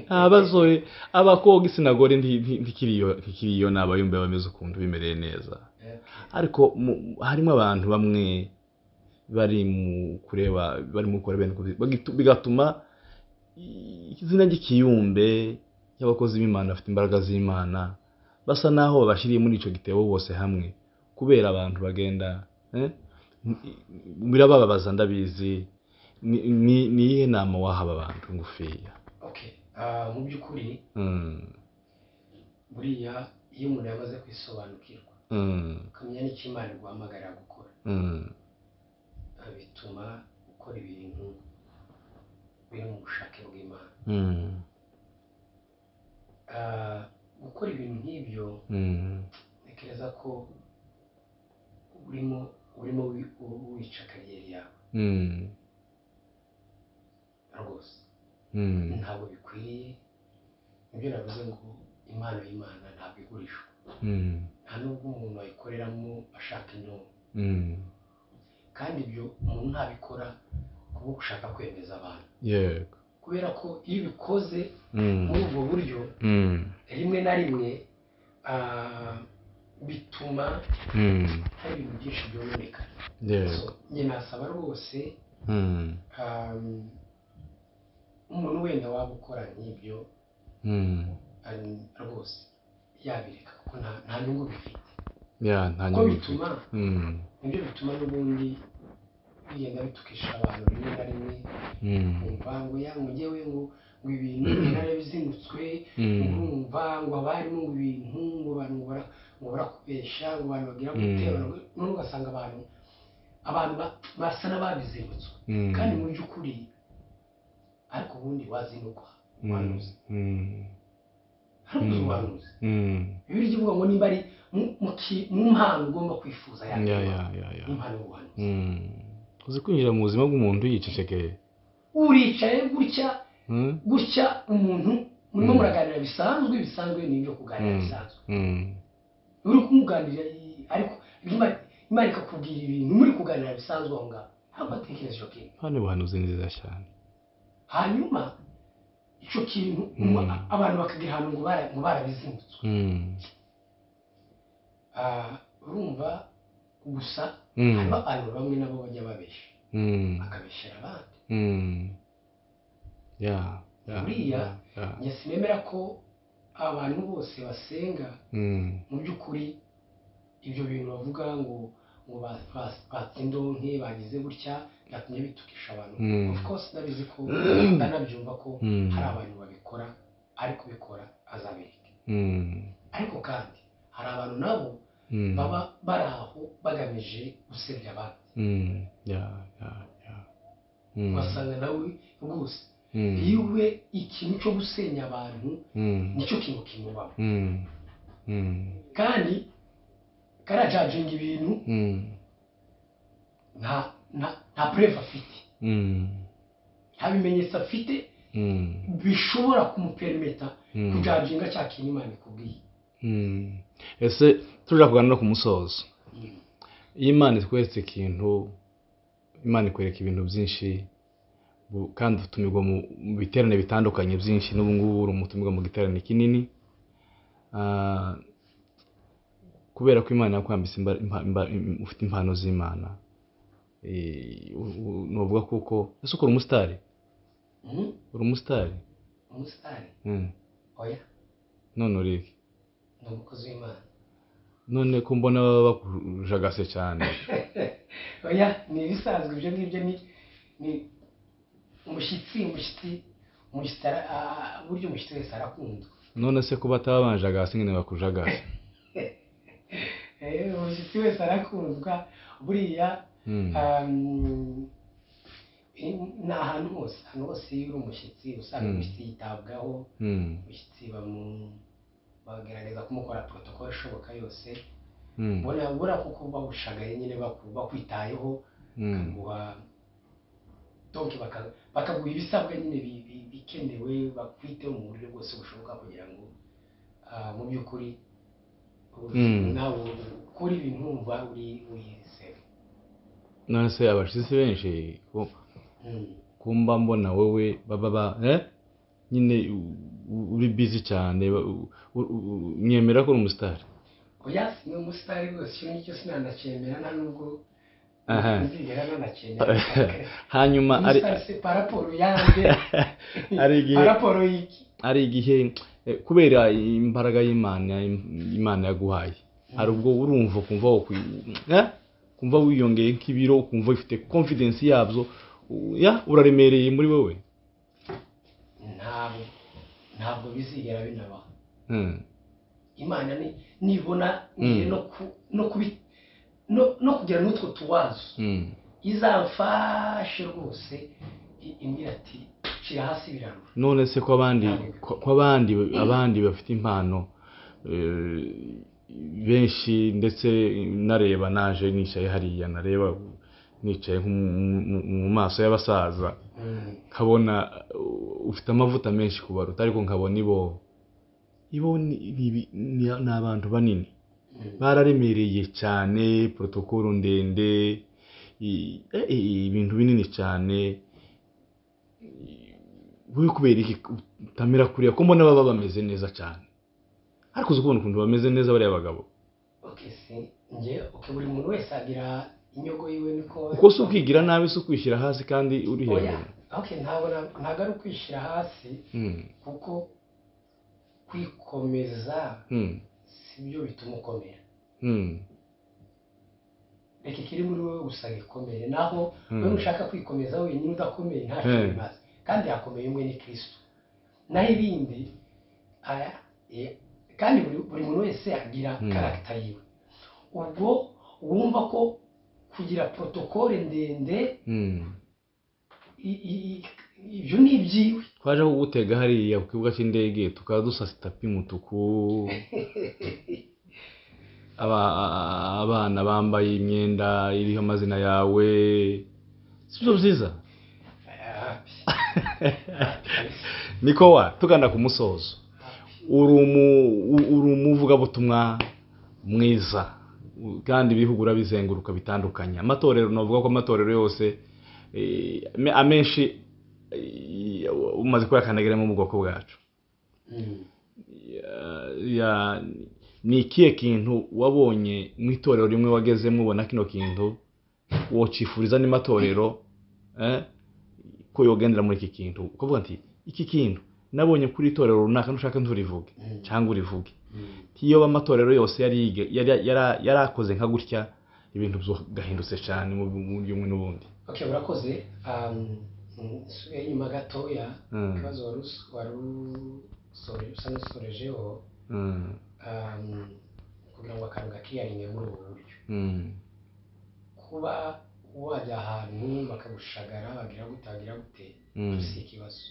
abasore, abakobwa isinagore ntikiriyo, ni abayumbe bameze ukuntu bimereye neza, ariko harimo abantu bamwe bari mu kureba, bari mu gukora bene uko, bigatuma izina ry'ikiyumbe cy'abakozi b'Imana bafite imbaraga z'Imana basa naho babashyiriye muri icyo gitebo bose hamwe, kubera abantu bagenda birabababaza, ndabizi. Ni iyihe nama waha aba bantu ngufiya? Okay. Mu by'ukuri buriya iyo umuntu yamaze kwisobanukirwa, ukamenya n'icyo Imana iguhamagarira gukora, bituma ukora ibintu biri mu bushake bw'Imana. Gukora ibintu nk'ibyo, ntekereza ko urimo wica carrière yawe rwose. Ntabwo bikwiriye. Nibyo navuze ngo impano y'Imana ntabwo igurishwa, nta nubwo umuntu ayikoreramo ashaka indonke. Kandi ibyo umuntu ntabikora kubwo gushaka kwemeza abantu, kubera ko iyo ubikoze muri ubwo buryo, rimwe na rimwe bituma hari ibintu byinshi byononekara. So, njye nasaba rwose umuntu wenda waba ukora nk'ibyo, rwose yabireka, kuko nta nyungu bifite. Ya, nta kuko nyungu bituma bifite. Nibyo bituma n'ubundi bigenda bitukisha abantu rimwe na rimwe, kumva ngo ya ngo njyewe ngo ibintu narabizinutswe, urumva ngo haba harimo ngo ibintu ngo abantu ngo barakubesha, ngo abantu bagira gute, none ugasanga abantu basa n'ababizinutswe, kandi mu by'ukuri ariko ubundi wazinukwa ubuhanuzi, ariko uzi ubuhanuzi, Bibiliya ivuga ngo niba ari mu mpano ugomba kwifuza ya impano y'ubuhanuzi. Uzi kwinjira mu buzima bw'umuntu yicecekeye? Uricaye gutya gutya, umuntu murimo muraganira bisanzwe, bisanzwe ni ibyo kuganira bisanzwe, uri kumuganirira, ariko Imana ikakubwira ibintu muri kuganira bisanzwe aho ngaho, ntabwo atekereza icyo kintu. Hano ubuhanuzi ni nziza cyane. Hanyuma icyo kintu abantu bakagira ahantu ngo barabizinutswe. Urumva gusa harimo abantu bamwe nabo bajya babesha, bakabeshyera abandi. Buriya njye sinemera ko abantu bose basenga mu by'ukuri ibyo bintu bavuga ngo batse indonke, bagize gutya, byatumye bitukisha abantu. Of course ndabizi ko, ndanabyumva ko hari abantu babikora, ariko ubikora azabireke. Ariko kandi hari abantu nabo baba bari aho bagamije gusebya abandi, ugasanga nawe rwose iwe ikintu cyo gusenya abantu nicyo kintu kimubamo, kandi karajajinga ibintu nta preuve afite, nta bimenyetso afite bishobora kumuperimeta kujajinga cya kintu Imana ikubwiye. Ese tujya kuganira no ku musozo, iyo Imana itweretse ikintu, Imana ikwereka ibintu byinshi, kandi utumirwa mu biterane bitandukanye byinshi, n'ubu ngubu uri umutumirwa mu giterane kinini. Kubera ko Imana yakwambitse ufite impano z'Imana, nuvuga kuko ese ukora umusitari? Uri umusitari? Umusitari? Oya. None uri iki? Ni umukozi w'Imana. None ko mbona baba bakujagase cyane. Oya, ni ibisanzwe ibyo ngibyo, ni umushyitsi, burya umushyitsi wese arakundwa. None se ko bataba banjagase nyine bakujagase? Umushyitsi wese arakundwa buriya. Ni ahantu hose, ahantu hose iyo uri umushyitsi usanga umushyitsi yitabwaho, umushyitsi bagerageza kumukora protocol ishoboka yose, ubona kuko bagushagaye nyine, bakwitayeho, bakaguha donc bakaguha ibisabwa nyine bikenewe, bakwiteho mu buryo bwose bushoboka kugira ngo mu by'ukuri nawe ukora ibintu wumva uri safe. None se abashyitsi benshi kumba mbona wowe baba nyine uri busy cyane, mwemera ko uri umusitari? Oya, ni umusitari rwose, icyo ngicyo sinanacyemera, nta nubwo nzigera nanacyemera. Hanyuma ari paraporo yanjye, paraporo y'iki? Ari igihe kubera imbaraga y'Imana, Imana yaguhaye, hari ubwo urumva kumva wiyongeye nk'ibiro, ukumva ufite confidence yabyo, uraremereye muri wowe? Ntabwo bizigera binabaho. Imana nibona no kugira n'utwo tuwazo, izamfashe rwose, imbwira ati shyira hasi birarura. None se ko abandi bafite impano benshi, ndetse nareba naje nicaye hariya, nareba nicaye mu maso y'abasaza, nkabona ufite amavuta menshi kubaruta, ariko nkabona ibo ni abantu banini bararemereye cyane, protokolo ndende, ibintu binini cyane. Wowe kubera iki utamera kuriya ko mbona baba bameze neza cyane? Ariko uzi kubona ukuntu bameze neza bariya bagabo? Buri muntu wese agira inyogo yiwe, niko uko si ukwigira nabi, si ukwishyira hasi kandi uri hejuru. Ntabwo ari ukwishyira hasi, kuko kwikomeza si byo bituma ukomera. Reka ikiri muri wowe gusa gikomere, naho wowe ushaka kwikomeza wenyine udakomeye ntacyo bimaze, kandi hakomeye umwe ni Kristo. Naho ibindi, kandi buri muntu wese agira karagita yiwe. Ubwo wumva ko kugira protokole ndende ibyo ni ibyiwe. Twaje kugutega hariya ku kibuga cy'indege, tukaba dusasa itapi y'umutuku, abana bambaye imyenda iriho amazina yawe, sibyo byiza? Niko wa tugana ku musozo, uri umuvugabutumwa mwiza kandi ibihugu urabizenguruka bitandukanye, amatorero, navuga ko amatorero yose amenshi umaze kuyakandagira mu bwoko bwacu. Ni ikihe kintu wabonye mu itorero rimwe wagezemo ubona kino kintu wocifuriza n'amatorero ko yogendera muri iki kintu, ukavuga nti iki kintu nabonye kuri itorero runaka, ntushaka nturivuge cyangwa urivuge, iyo amatorero yose yarakoze nka gutya, ibintu byagahindutse cyane mu buryo bumwe n'ubundi. Okay, urakoze. Nsubiye inyuma gatoya, ikibazo wari usa n'usorejeho, kugira ngo akantu gakiyaringe muri ubu buryo. Kuba wajya ahantu bakagushagara bagira gutagira gute, si ikibazo.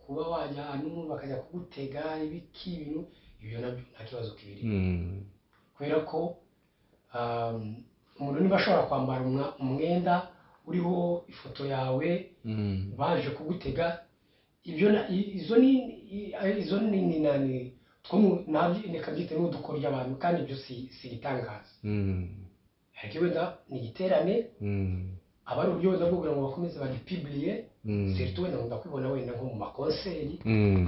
Kuba wajya ahantu bakajya kugutega ibiki ibintu, ibyo nabyo nta kibazo kibiri. Kubera ko umuntu niba ashobora kwambara umwenda uriho ifoto yawe, baje kugutega, ibyo izo ni nani neka byite n'udukorya abantu, kandi ibyo si igitangaza. Ariko wenda ni igiterane, aba ari uburyo wenda bwo kugira ngo bakomeze bagipibliye, surtout wenda nkunda kwibona wenda nko mu makonseri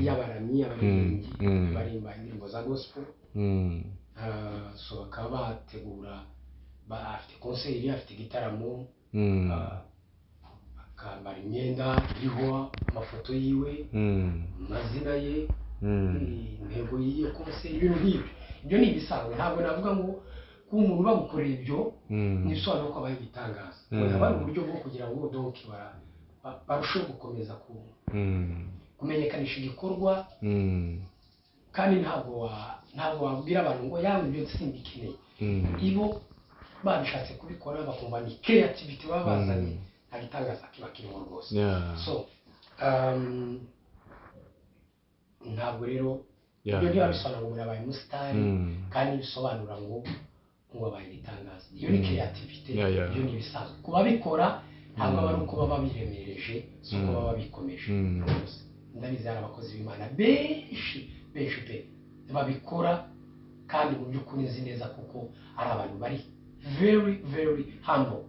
y'abaramyi, abaririmbyi barimba indirimbo za gospel. So bakaba bategura, afite concert, afite igitaramo, akambara imyenda iriho amafoto yiwe, amazina ye, intego y'iyo concert, ibintu nk'ibyo. Ibyo ni ibisanzwe, ntabwo navuga ngo kuba umuntu bagukorera ibyo ntibisobanura ko abaye igitangaza. Haba hari uburyo bwo kugira ngo donc barusheho gukomeza kumenyekanisha igikorwa, kandi ntabwo wabwira abantu ngo yawe ibyo simbikeneye. Ibo babishatse kubikora bakumva ni creativity baba bazanye, nta gitangaza kiba kirimo rwose. So ntabwo rero ibyo ntibabisobanura ngo umuntu abaye umusitari, kandi bisobanura ngo abaye igitangaza. Iyo ni creativity, iyo ni ibisanzwe ku babikora, ntabwo aba ari uko baba biremereje, si uko baba bikomeje rwose. Ndabizi hari abakozi b'Imana benshi benshi pe babikora, kandi mu by'ukuri nzi neza kuko ari abantu bari very very humble.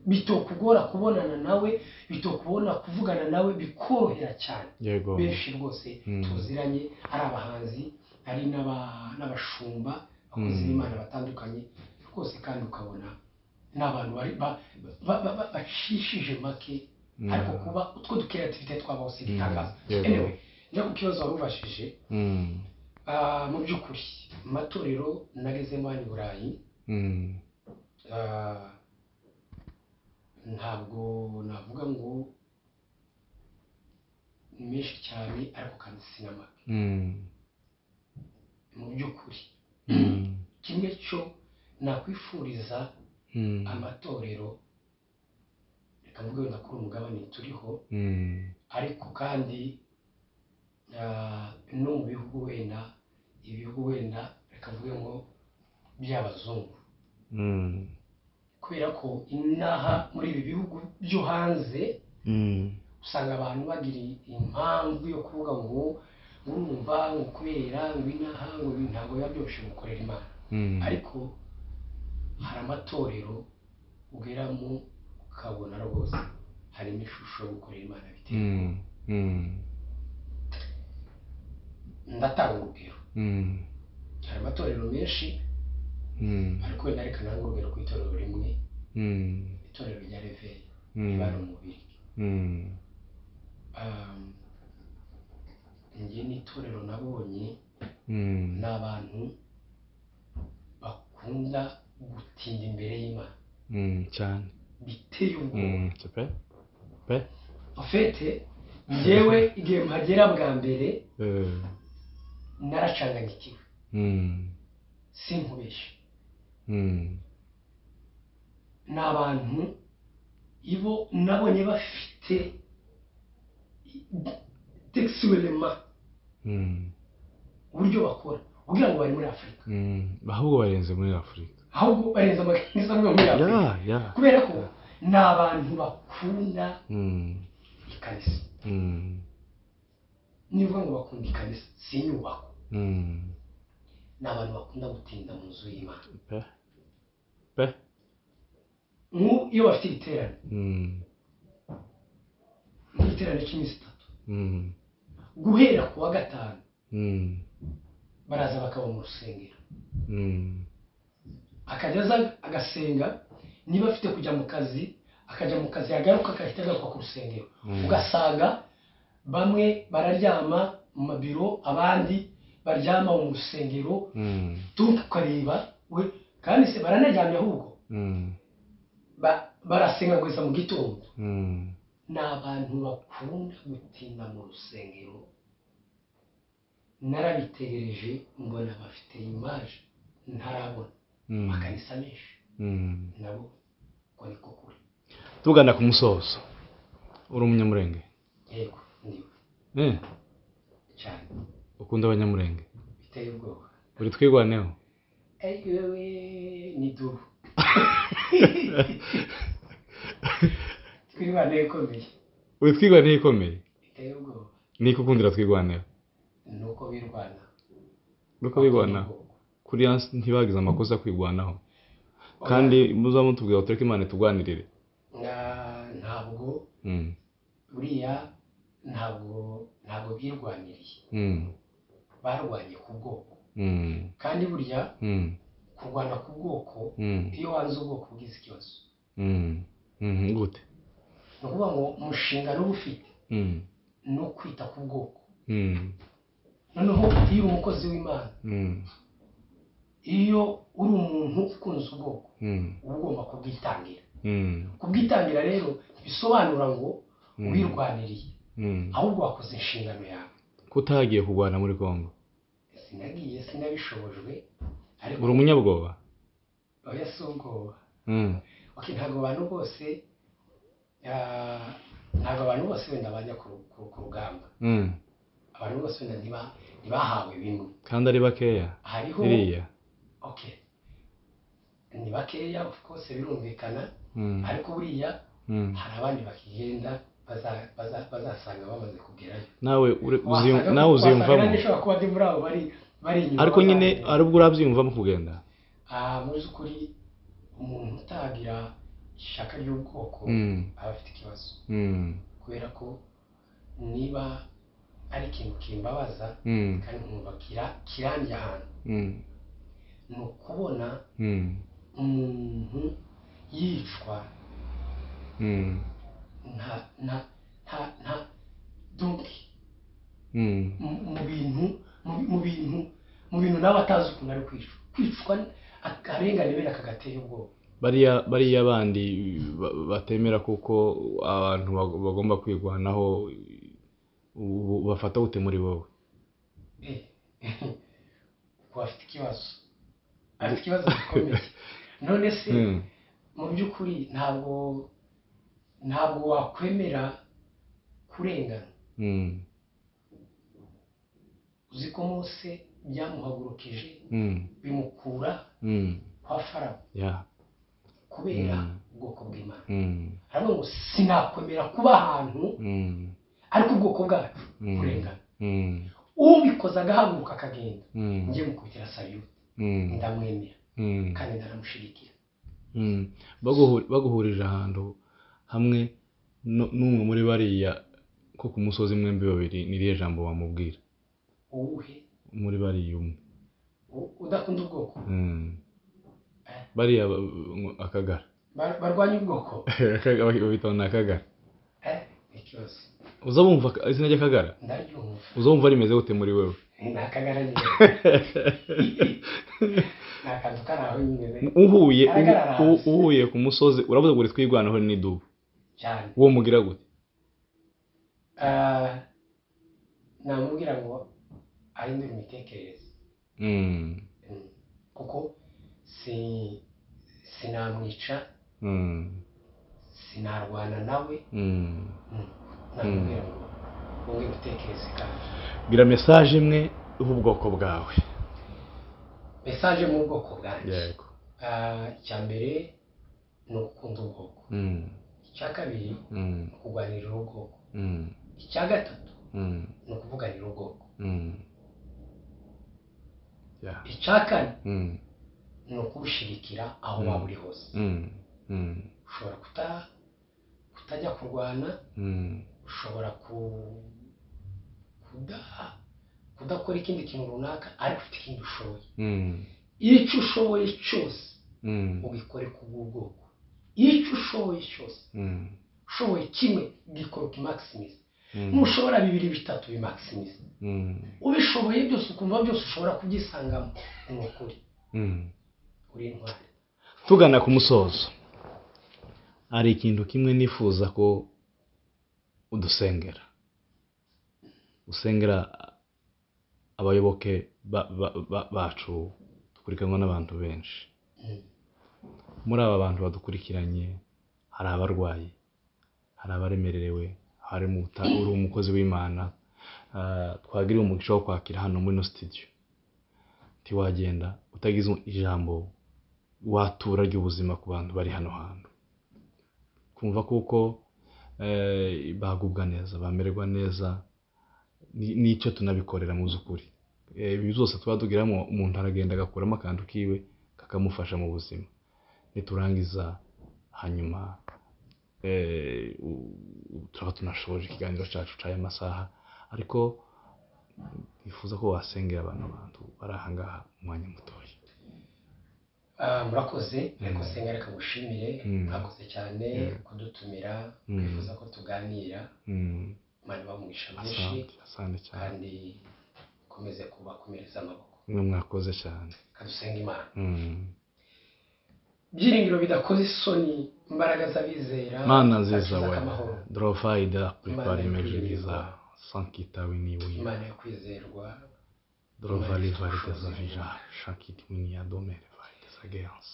Bitokugora kubonana nawe, bitokubona kuvugana nawe, bikorohera cyane. Benshi rwose tuziranye, ari abahanzi, ari n'abashumba, abakozi b'Imana batandukanye rwose, kandi ukabona n'abantu bari bacishije make, ariko kuba utwo ducreativity twabaho si igitangaza. Anyway, njya ku kibazo wari ubashije. Mu by'ukuri amatorero nagezemo hano i Burayi, ntabwo navuga ngo ni menshi cyane, ariko kandi si na make. Mu by'ukuri kimwe cyo nakwifuriza amatorero, reka mvuge wenda kuri umugabane turiho, ariko kandi no mu bihugu wenda, ibihugu wenda reka mvuge ngo by'abazungu, kubera ko inaha muri ibi bihugu byo hanze usanga abantu bagira impamvu yo kuvuga ngo urumva ngo kubera ngo inaha ngo ntabwo biba byoroshye gukorera Imana. Ariko hari amatorero ugeramo ukabona rwose harimo ishusho yo gukorera Imana biteye. Ndatanga urugero, hari amatorero menshi, ariko wenda reka ntange urugero ku itorero rimwe, itorero rya Réveil riba ari umubiri. Njye n'itorero nabonye ni abantu bakunda gutinda imbere y'Imana cyane, biteye ubwoba. En fait, njyewe igihe mpagera bwa mbere naracanganyikiwe, sinkubeshe. Ni abantu ibo nabonye bafite textuellement uburyo bakora, kugira ngo bari muri Afurika, ahubwo barenze muri Afurika, ahubwo barenze amakanisa amwe muri Afurika, kubera ko ni abantu bakunda ikanisa. Niba ngo bakunda ikanisa si inyubako, ni abantu bakunda gutinda mu nzu y'Imana. Iyo bafite iterane, nk'igiterane cy'iminsi 3, guhera ku wa gatanu baraza bakaba mu rusengero, akajya aza agasenga, niba afite kujya mu kazi akajya mu kazi, yagaruka agahita agaruka ku rusengero. Ugasanga bamwe bararyama mu mabiro, abandi baryama mu rusengero, tukareba we kandi se baranaryamye, ahubwo barasenga kugeza mu gitondo. Ni abantu bakunda gutinda mu rusengero. Narabitegereje mbona bafite image ntarabona makanisa menshi nabo ko niko kuri. Tugana ku musozo, uri umunyamurenge? Yego, ndiwe. Cyane. Ukunda abanyamurenge? Biteye ubwoba. Uri twigwaneho? Ewe ni dubu. Twigwaneho ikomeye. Uri twigwaneho ikomeye? Biteye ubwoba. Niko ukundira twigwaneho? Nuko birwana. Nuko birwana. Kuri ntibagize amakosa kwigwanaho. Kandi muzamutubwira tureke Imana itugwanirire. Ntabwo buriya ntabwo birwaniriye. Barwanye ku bwoko. Kandi burya kurwana ku bwoko, iyo wanze ubwoko ugize ikibazo. Gute? Ni ukuvuga ngo umushinga n'uba ufite no kwita ku bwoko. Noneho iyo uri umukozi w'Imana, iyo uri umuntu ukunze ubwoko, uba ugomba kubwitangira. Kubwitangira rero bisobanura ngo wirwaniriye, ahubwo wakoze inshingano yawe. Kutagiye kurwana muri Kongo? Sinagiye, sinabishobojwe. Ariko uri umunyabwoba? Oya, si ubwoba. Okay, ntabwo abantu bose wenda bajya ku rugamba. Abantu bose wenda ntibahawe bimwe. Kandi ari bakeya. Hariho. Okay. Ni bakeya, of course, birumvikana. Ariko buriya hari abandi bakigenda bazasanga bamaze kugerayo. Nawe nawe uziyumvamo. Ariko nyine ari ubwo urabyiyumvamo kugenda? Mu by'ukuri umuntu utagira ishyaka ry'ubwoko aba afite ikibazo. Kubera ko niba ari ikintu kimbabaza kandi nkumva kirandya ahantu, ni ukubona umuntu yicwa nta donki mu bintu nawe atazi ukuntu ari kwicwa akarengane bene aka gateye ubwoba. Bariya bandi batemera kuko abantu bagomba kwirwanaho, bafata gute muri wowe? Uko afite ikibazo, afite ikibazo gikomeye. None se mu by'ukuri ntabwo wakwemera kurengana. Uzi ko Mose byamuhagurukije bimukura kwa Farawo kubera ubwoko bw'Imana. Aravuga ngo sinakwemera kuba ahantu ariko ubwoko bwacu kurengana. Ubikoze agahaguruka akagenda, njye mukubitira salute, ndamwemera kandi ndanamushigikira. Baguhurije ahantu hamwe n'umwe muri bariya ko ku musozi mwembi babiri, ni irihe jambo wamubwira? Uwuhe? Muri bariya umwe udakunda ubwoko. Bariya akagara barwanya ubwoko. Babita na akagara. Ikibazo. Uzabumva izina ry'akagara? Ndaryumva. Uzumva rimeze gute muri wewe? Ni akagara nyine. Ni akantu kari aho nyine. Uhuye ku musozi uravuga ngo twirwanaho n'idubu. Cyane. Uwo mugira gute? Namubwira ngo ahindure imitekerereze. Kuko sinamwica, sinarwana nawe. Namubwira ngo wongere utekereze kandi. Gira message imwe ubwoko bwawe. Message mu bwoko bwanjye. Yego. Icya mbere ni ugukunda ubwoko. Icya kabiri ni ukurwanirira ubwoko. Icya gatatu ni ukuvuganira ubwoko. Icya kane ni ukubushigikira aho waba uri hose. Ushobora kutajya kurwana, ushobora kudakora ikindi kintu runaka, ariko ufite ikindi ushoboye. Icyo ushoboye cyose ubikore ku bw'ubwoko. Icyo ushoboye cyose, ushoboye kimwe gikora ukimaximize, nushobora bibiri bitatu bimaximize, ubishoboye byose ukumva byose ushobora kubyisangamo, ni ukuri uri intwari. Tugana ku musozo, hari ikintu kimwe nifuza ko udusengera, usengera abayoboke bacu dukurikiranwa n'abantu benshi. Muri aba bantu badukurikiranye hari abarwayi, hari abaremerewe, hari uri umukozi w'Imana twagiriye umugisha wo kwakira hano muri no studio. Ntiwagenda utagize ijambo watura ry'ubuzima ku bantu bari hano hantu, kumva kuko bagubwa neza, bamererwa neza, nicyo tunabikorera mu by'ukuri. Ibi byose tuba tugiramo, umuntu aragenda agakuramo akantu kiwe kakamufasha mu buzima. Niturangiza hanyuma turaba tunashoje ikiganiro cyacu cy'aya masaha, ariko Nifuza ko wasengera abantu bari aha ngaha umwanya mutoya. Murakoze, reka senga, reka ngushimire, mwakoze cyane kudutumira, kwifuza ko tuganira. Imana ibamugisha mwinshi, kandi ikomeze kubakomereza amaboko. Mwe mwakoze cyane. Kadusenga Imana. Byiringiro bidakoze isoni, imbaraga z'abizera. Mana nziza we, drovaida prepare imejeriza sankita wini. Imana yo kwizerwa. Drovali dezavija shakiti wini adomere desageance.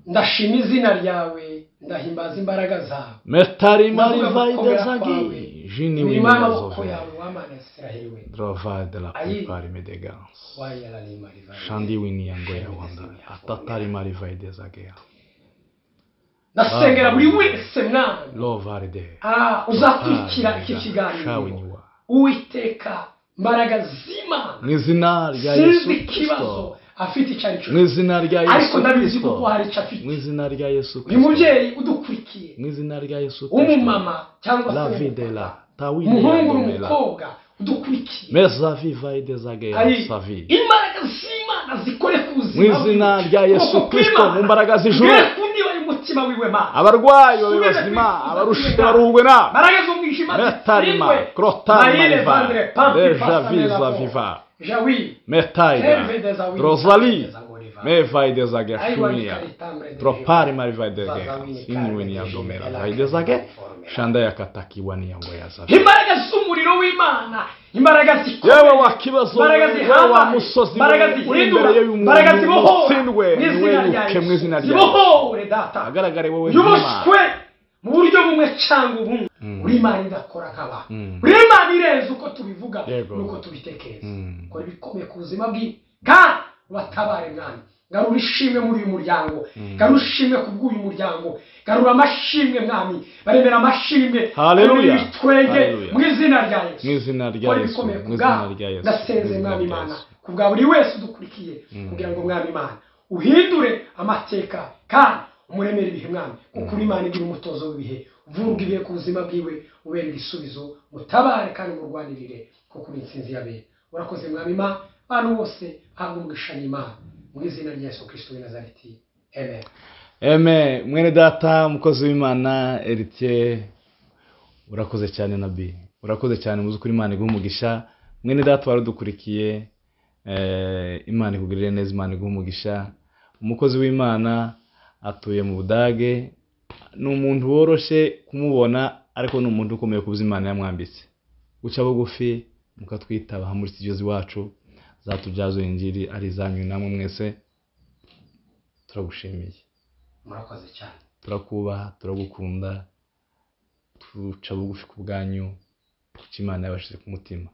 Ndashima izina ryawe, ndahimbaza imbaraga zawe. Metari marivai desagi jini wini amaboko yawe wamana Israheli we. Drovai de la prepare medegance. Shandi wini yango ya wanda atatari marivai desageance. Ndasengera buri wese mwana lovaride uzakurikira iki kiganiro. Uwiteka mbaraga z'Imana mu izina rya Yesu Kristo afite icyo ari cyo mu izina rya Yesu, ariko ndabizi kuko hari icyo afite mu izina rya Yesu Kristo. Uyu mubyeyi udukurikiye mu izina rya Yesu Kristo, umumama cyangwa se la umuhungu n'umukobwa udukurikiye, meza viva idezage savi, imbaraga z'Imana zikore ku buzima mu izina rya Yesu Kristo, mu mbaraga z'ijuru umutima wiwe Mana, abarwayi babe bazima, abarushe baruhwe na mbaraga z'umwijima zitsindwe, deja visa viva metaida rosali mevai desage shunia tropari marivai desage inweni ya domera vai desage shanda yakatakiwani yango yazabe. Imbaraga z'umuriro w'Imana, imbaraga zikomeye, yewe wa kibazo, yewe wa musozi, imbaraga zihindura, imbaraga zibohora, mu izina rya zibohore data, agaragare wowe yuboshwe mu buryo bumwe cyangwa ubundi. Uri Imana idakora nk'abantu, uri Imana irenze uko tubivuga n'uko tubitekereza. Kora ibikomeye ku buzima bwiwe kandi ubatabare Mwami. Garura ishimwe muri uyu muryango, garura ishimwe ku bw'uyu muryango, garura amashimwe Mwami, baremera amashimwe. Haleluya, twenge mu izina rya Yesu, mu izina rya Yesu, mu izina rya Yesu. Ndasenze Mwami Imana ku bwa buri wese udukurikiye, kugira ngo Mwami Imana uhindure amateka kandi umuremere ibihe Mwami, kuko uri Imana igira umutozo w'ibihe. Vuga ibihe ku buzima bwiwe, ubere igisubizo, mutabare kandi murwanirire, kuko uri intsinzi y'abera. Urakoze Mwami Imana, abantu bose bahabwa umugisha n'Imana mu izina rya Yesu Kristo w'i Nazareti. Amen. Amen. Mwene data umukozi w'Imana Eritier, urakoze cyane nabi, urakoze cyane muzukuri. Imana iguhe umugisha. Mwene data warudukurikiye, Imana ikugirire neza, Imana iguhe umugisha. Umukozi w'Imana atuye mu Budage, ni umuntu woroshe kumubona, ariko ni umuntu ukomeye ku buzima Imana yamwambitse. Guca bugufi mukatwitaba muri studio iwacu zatubyazo injiri ari zanyu namwe mwese, turagushimiye. Murakoze cyane, turakubaha, turagukunda, tuca bugufi ku bwanyu, kuko Imana yabashize ku mutima.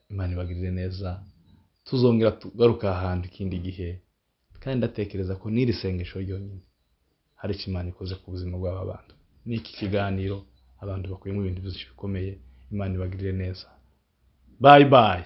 Imana ibagirire neza, tuzongera tugaruka ahantu ikindi gihe, kandi ndatekereza ko n'iri sengesho ryonyine hari icyo Imana ikoze ku buzima bw'aba bantu. N'iki kiganiro abantu bakuyemo ibintu byinshi bikomeye. Imana ibagirire neza. Bye bye.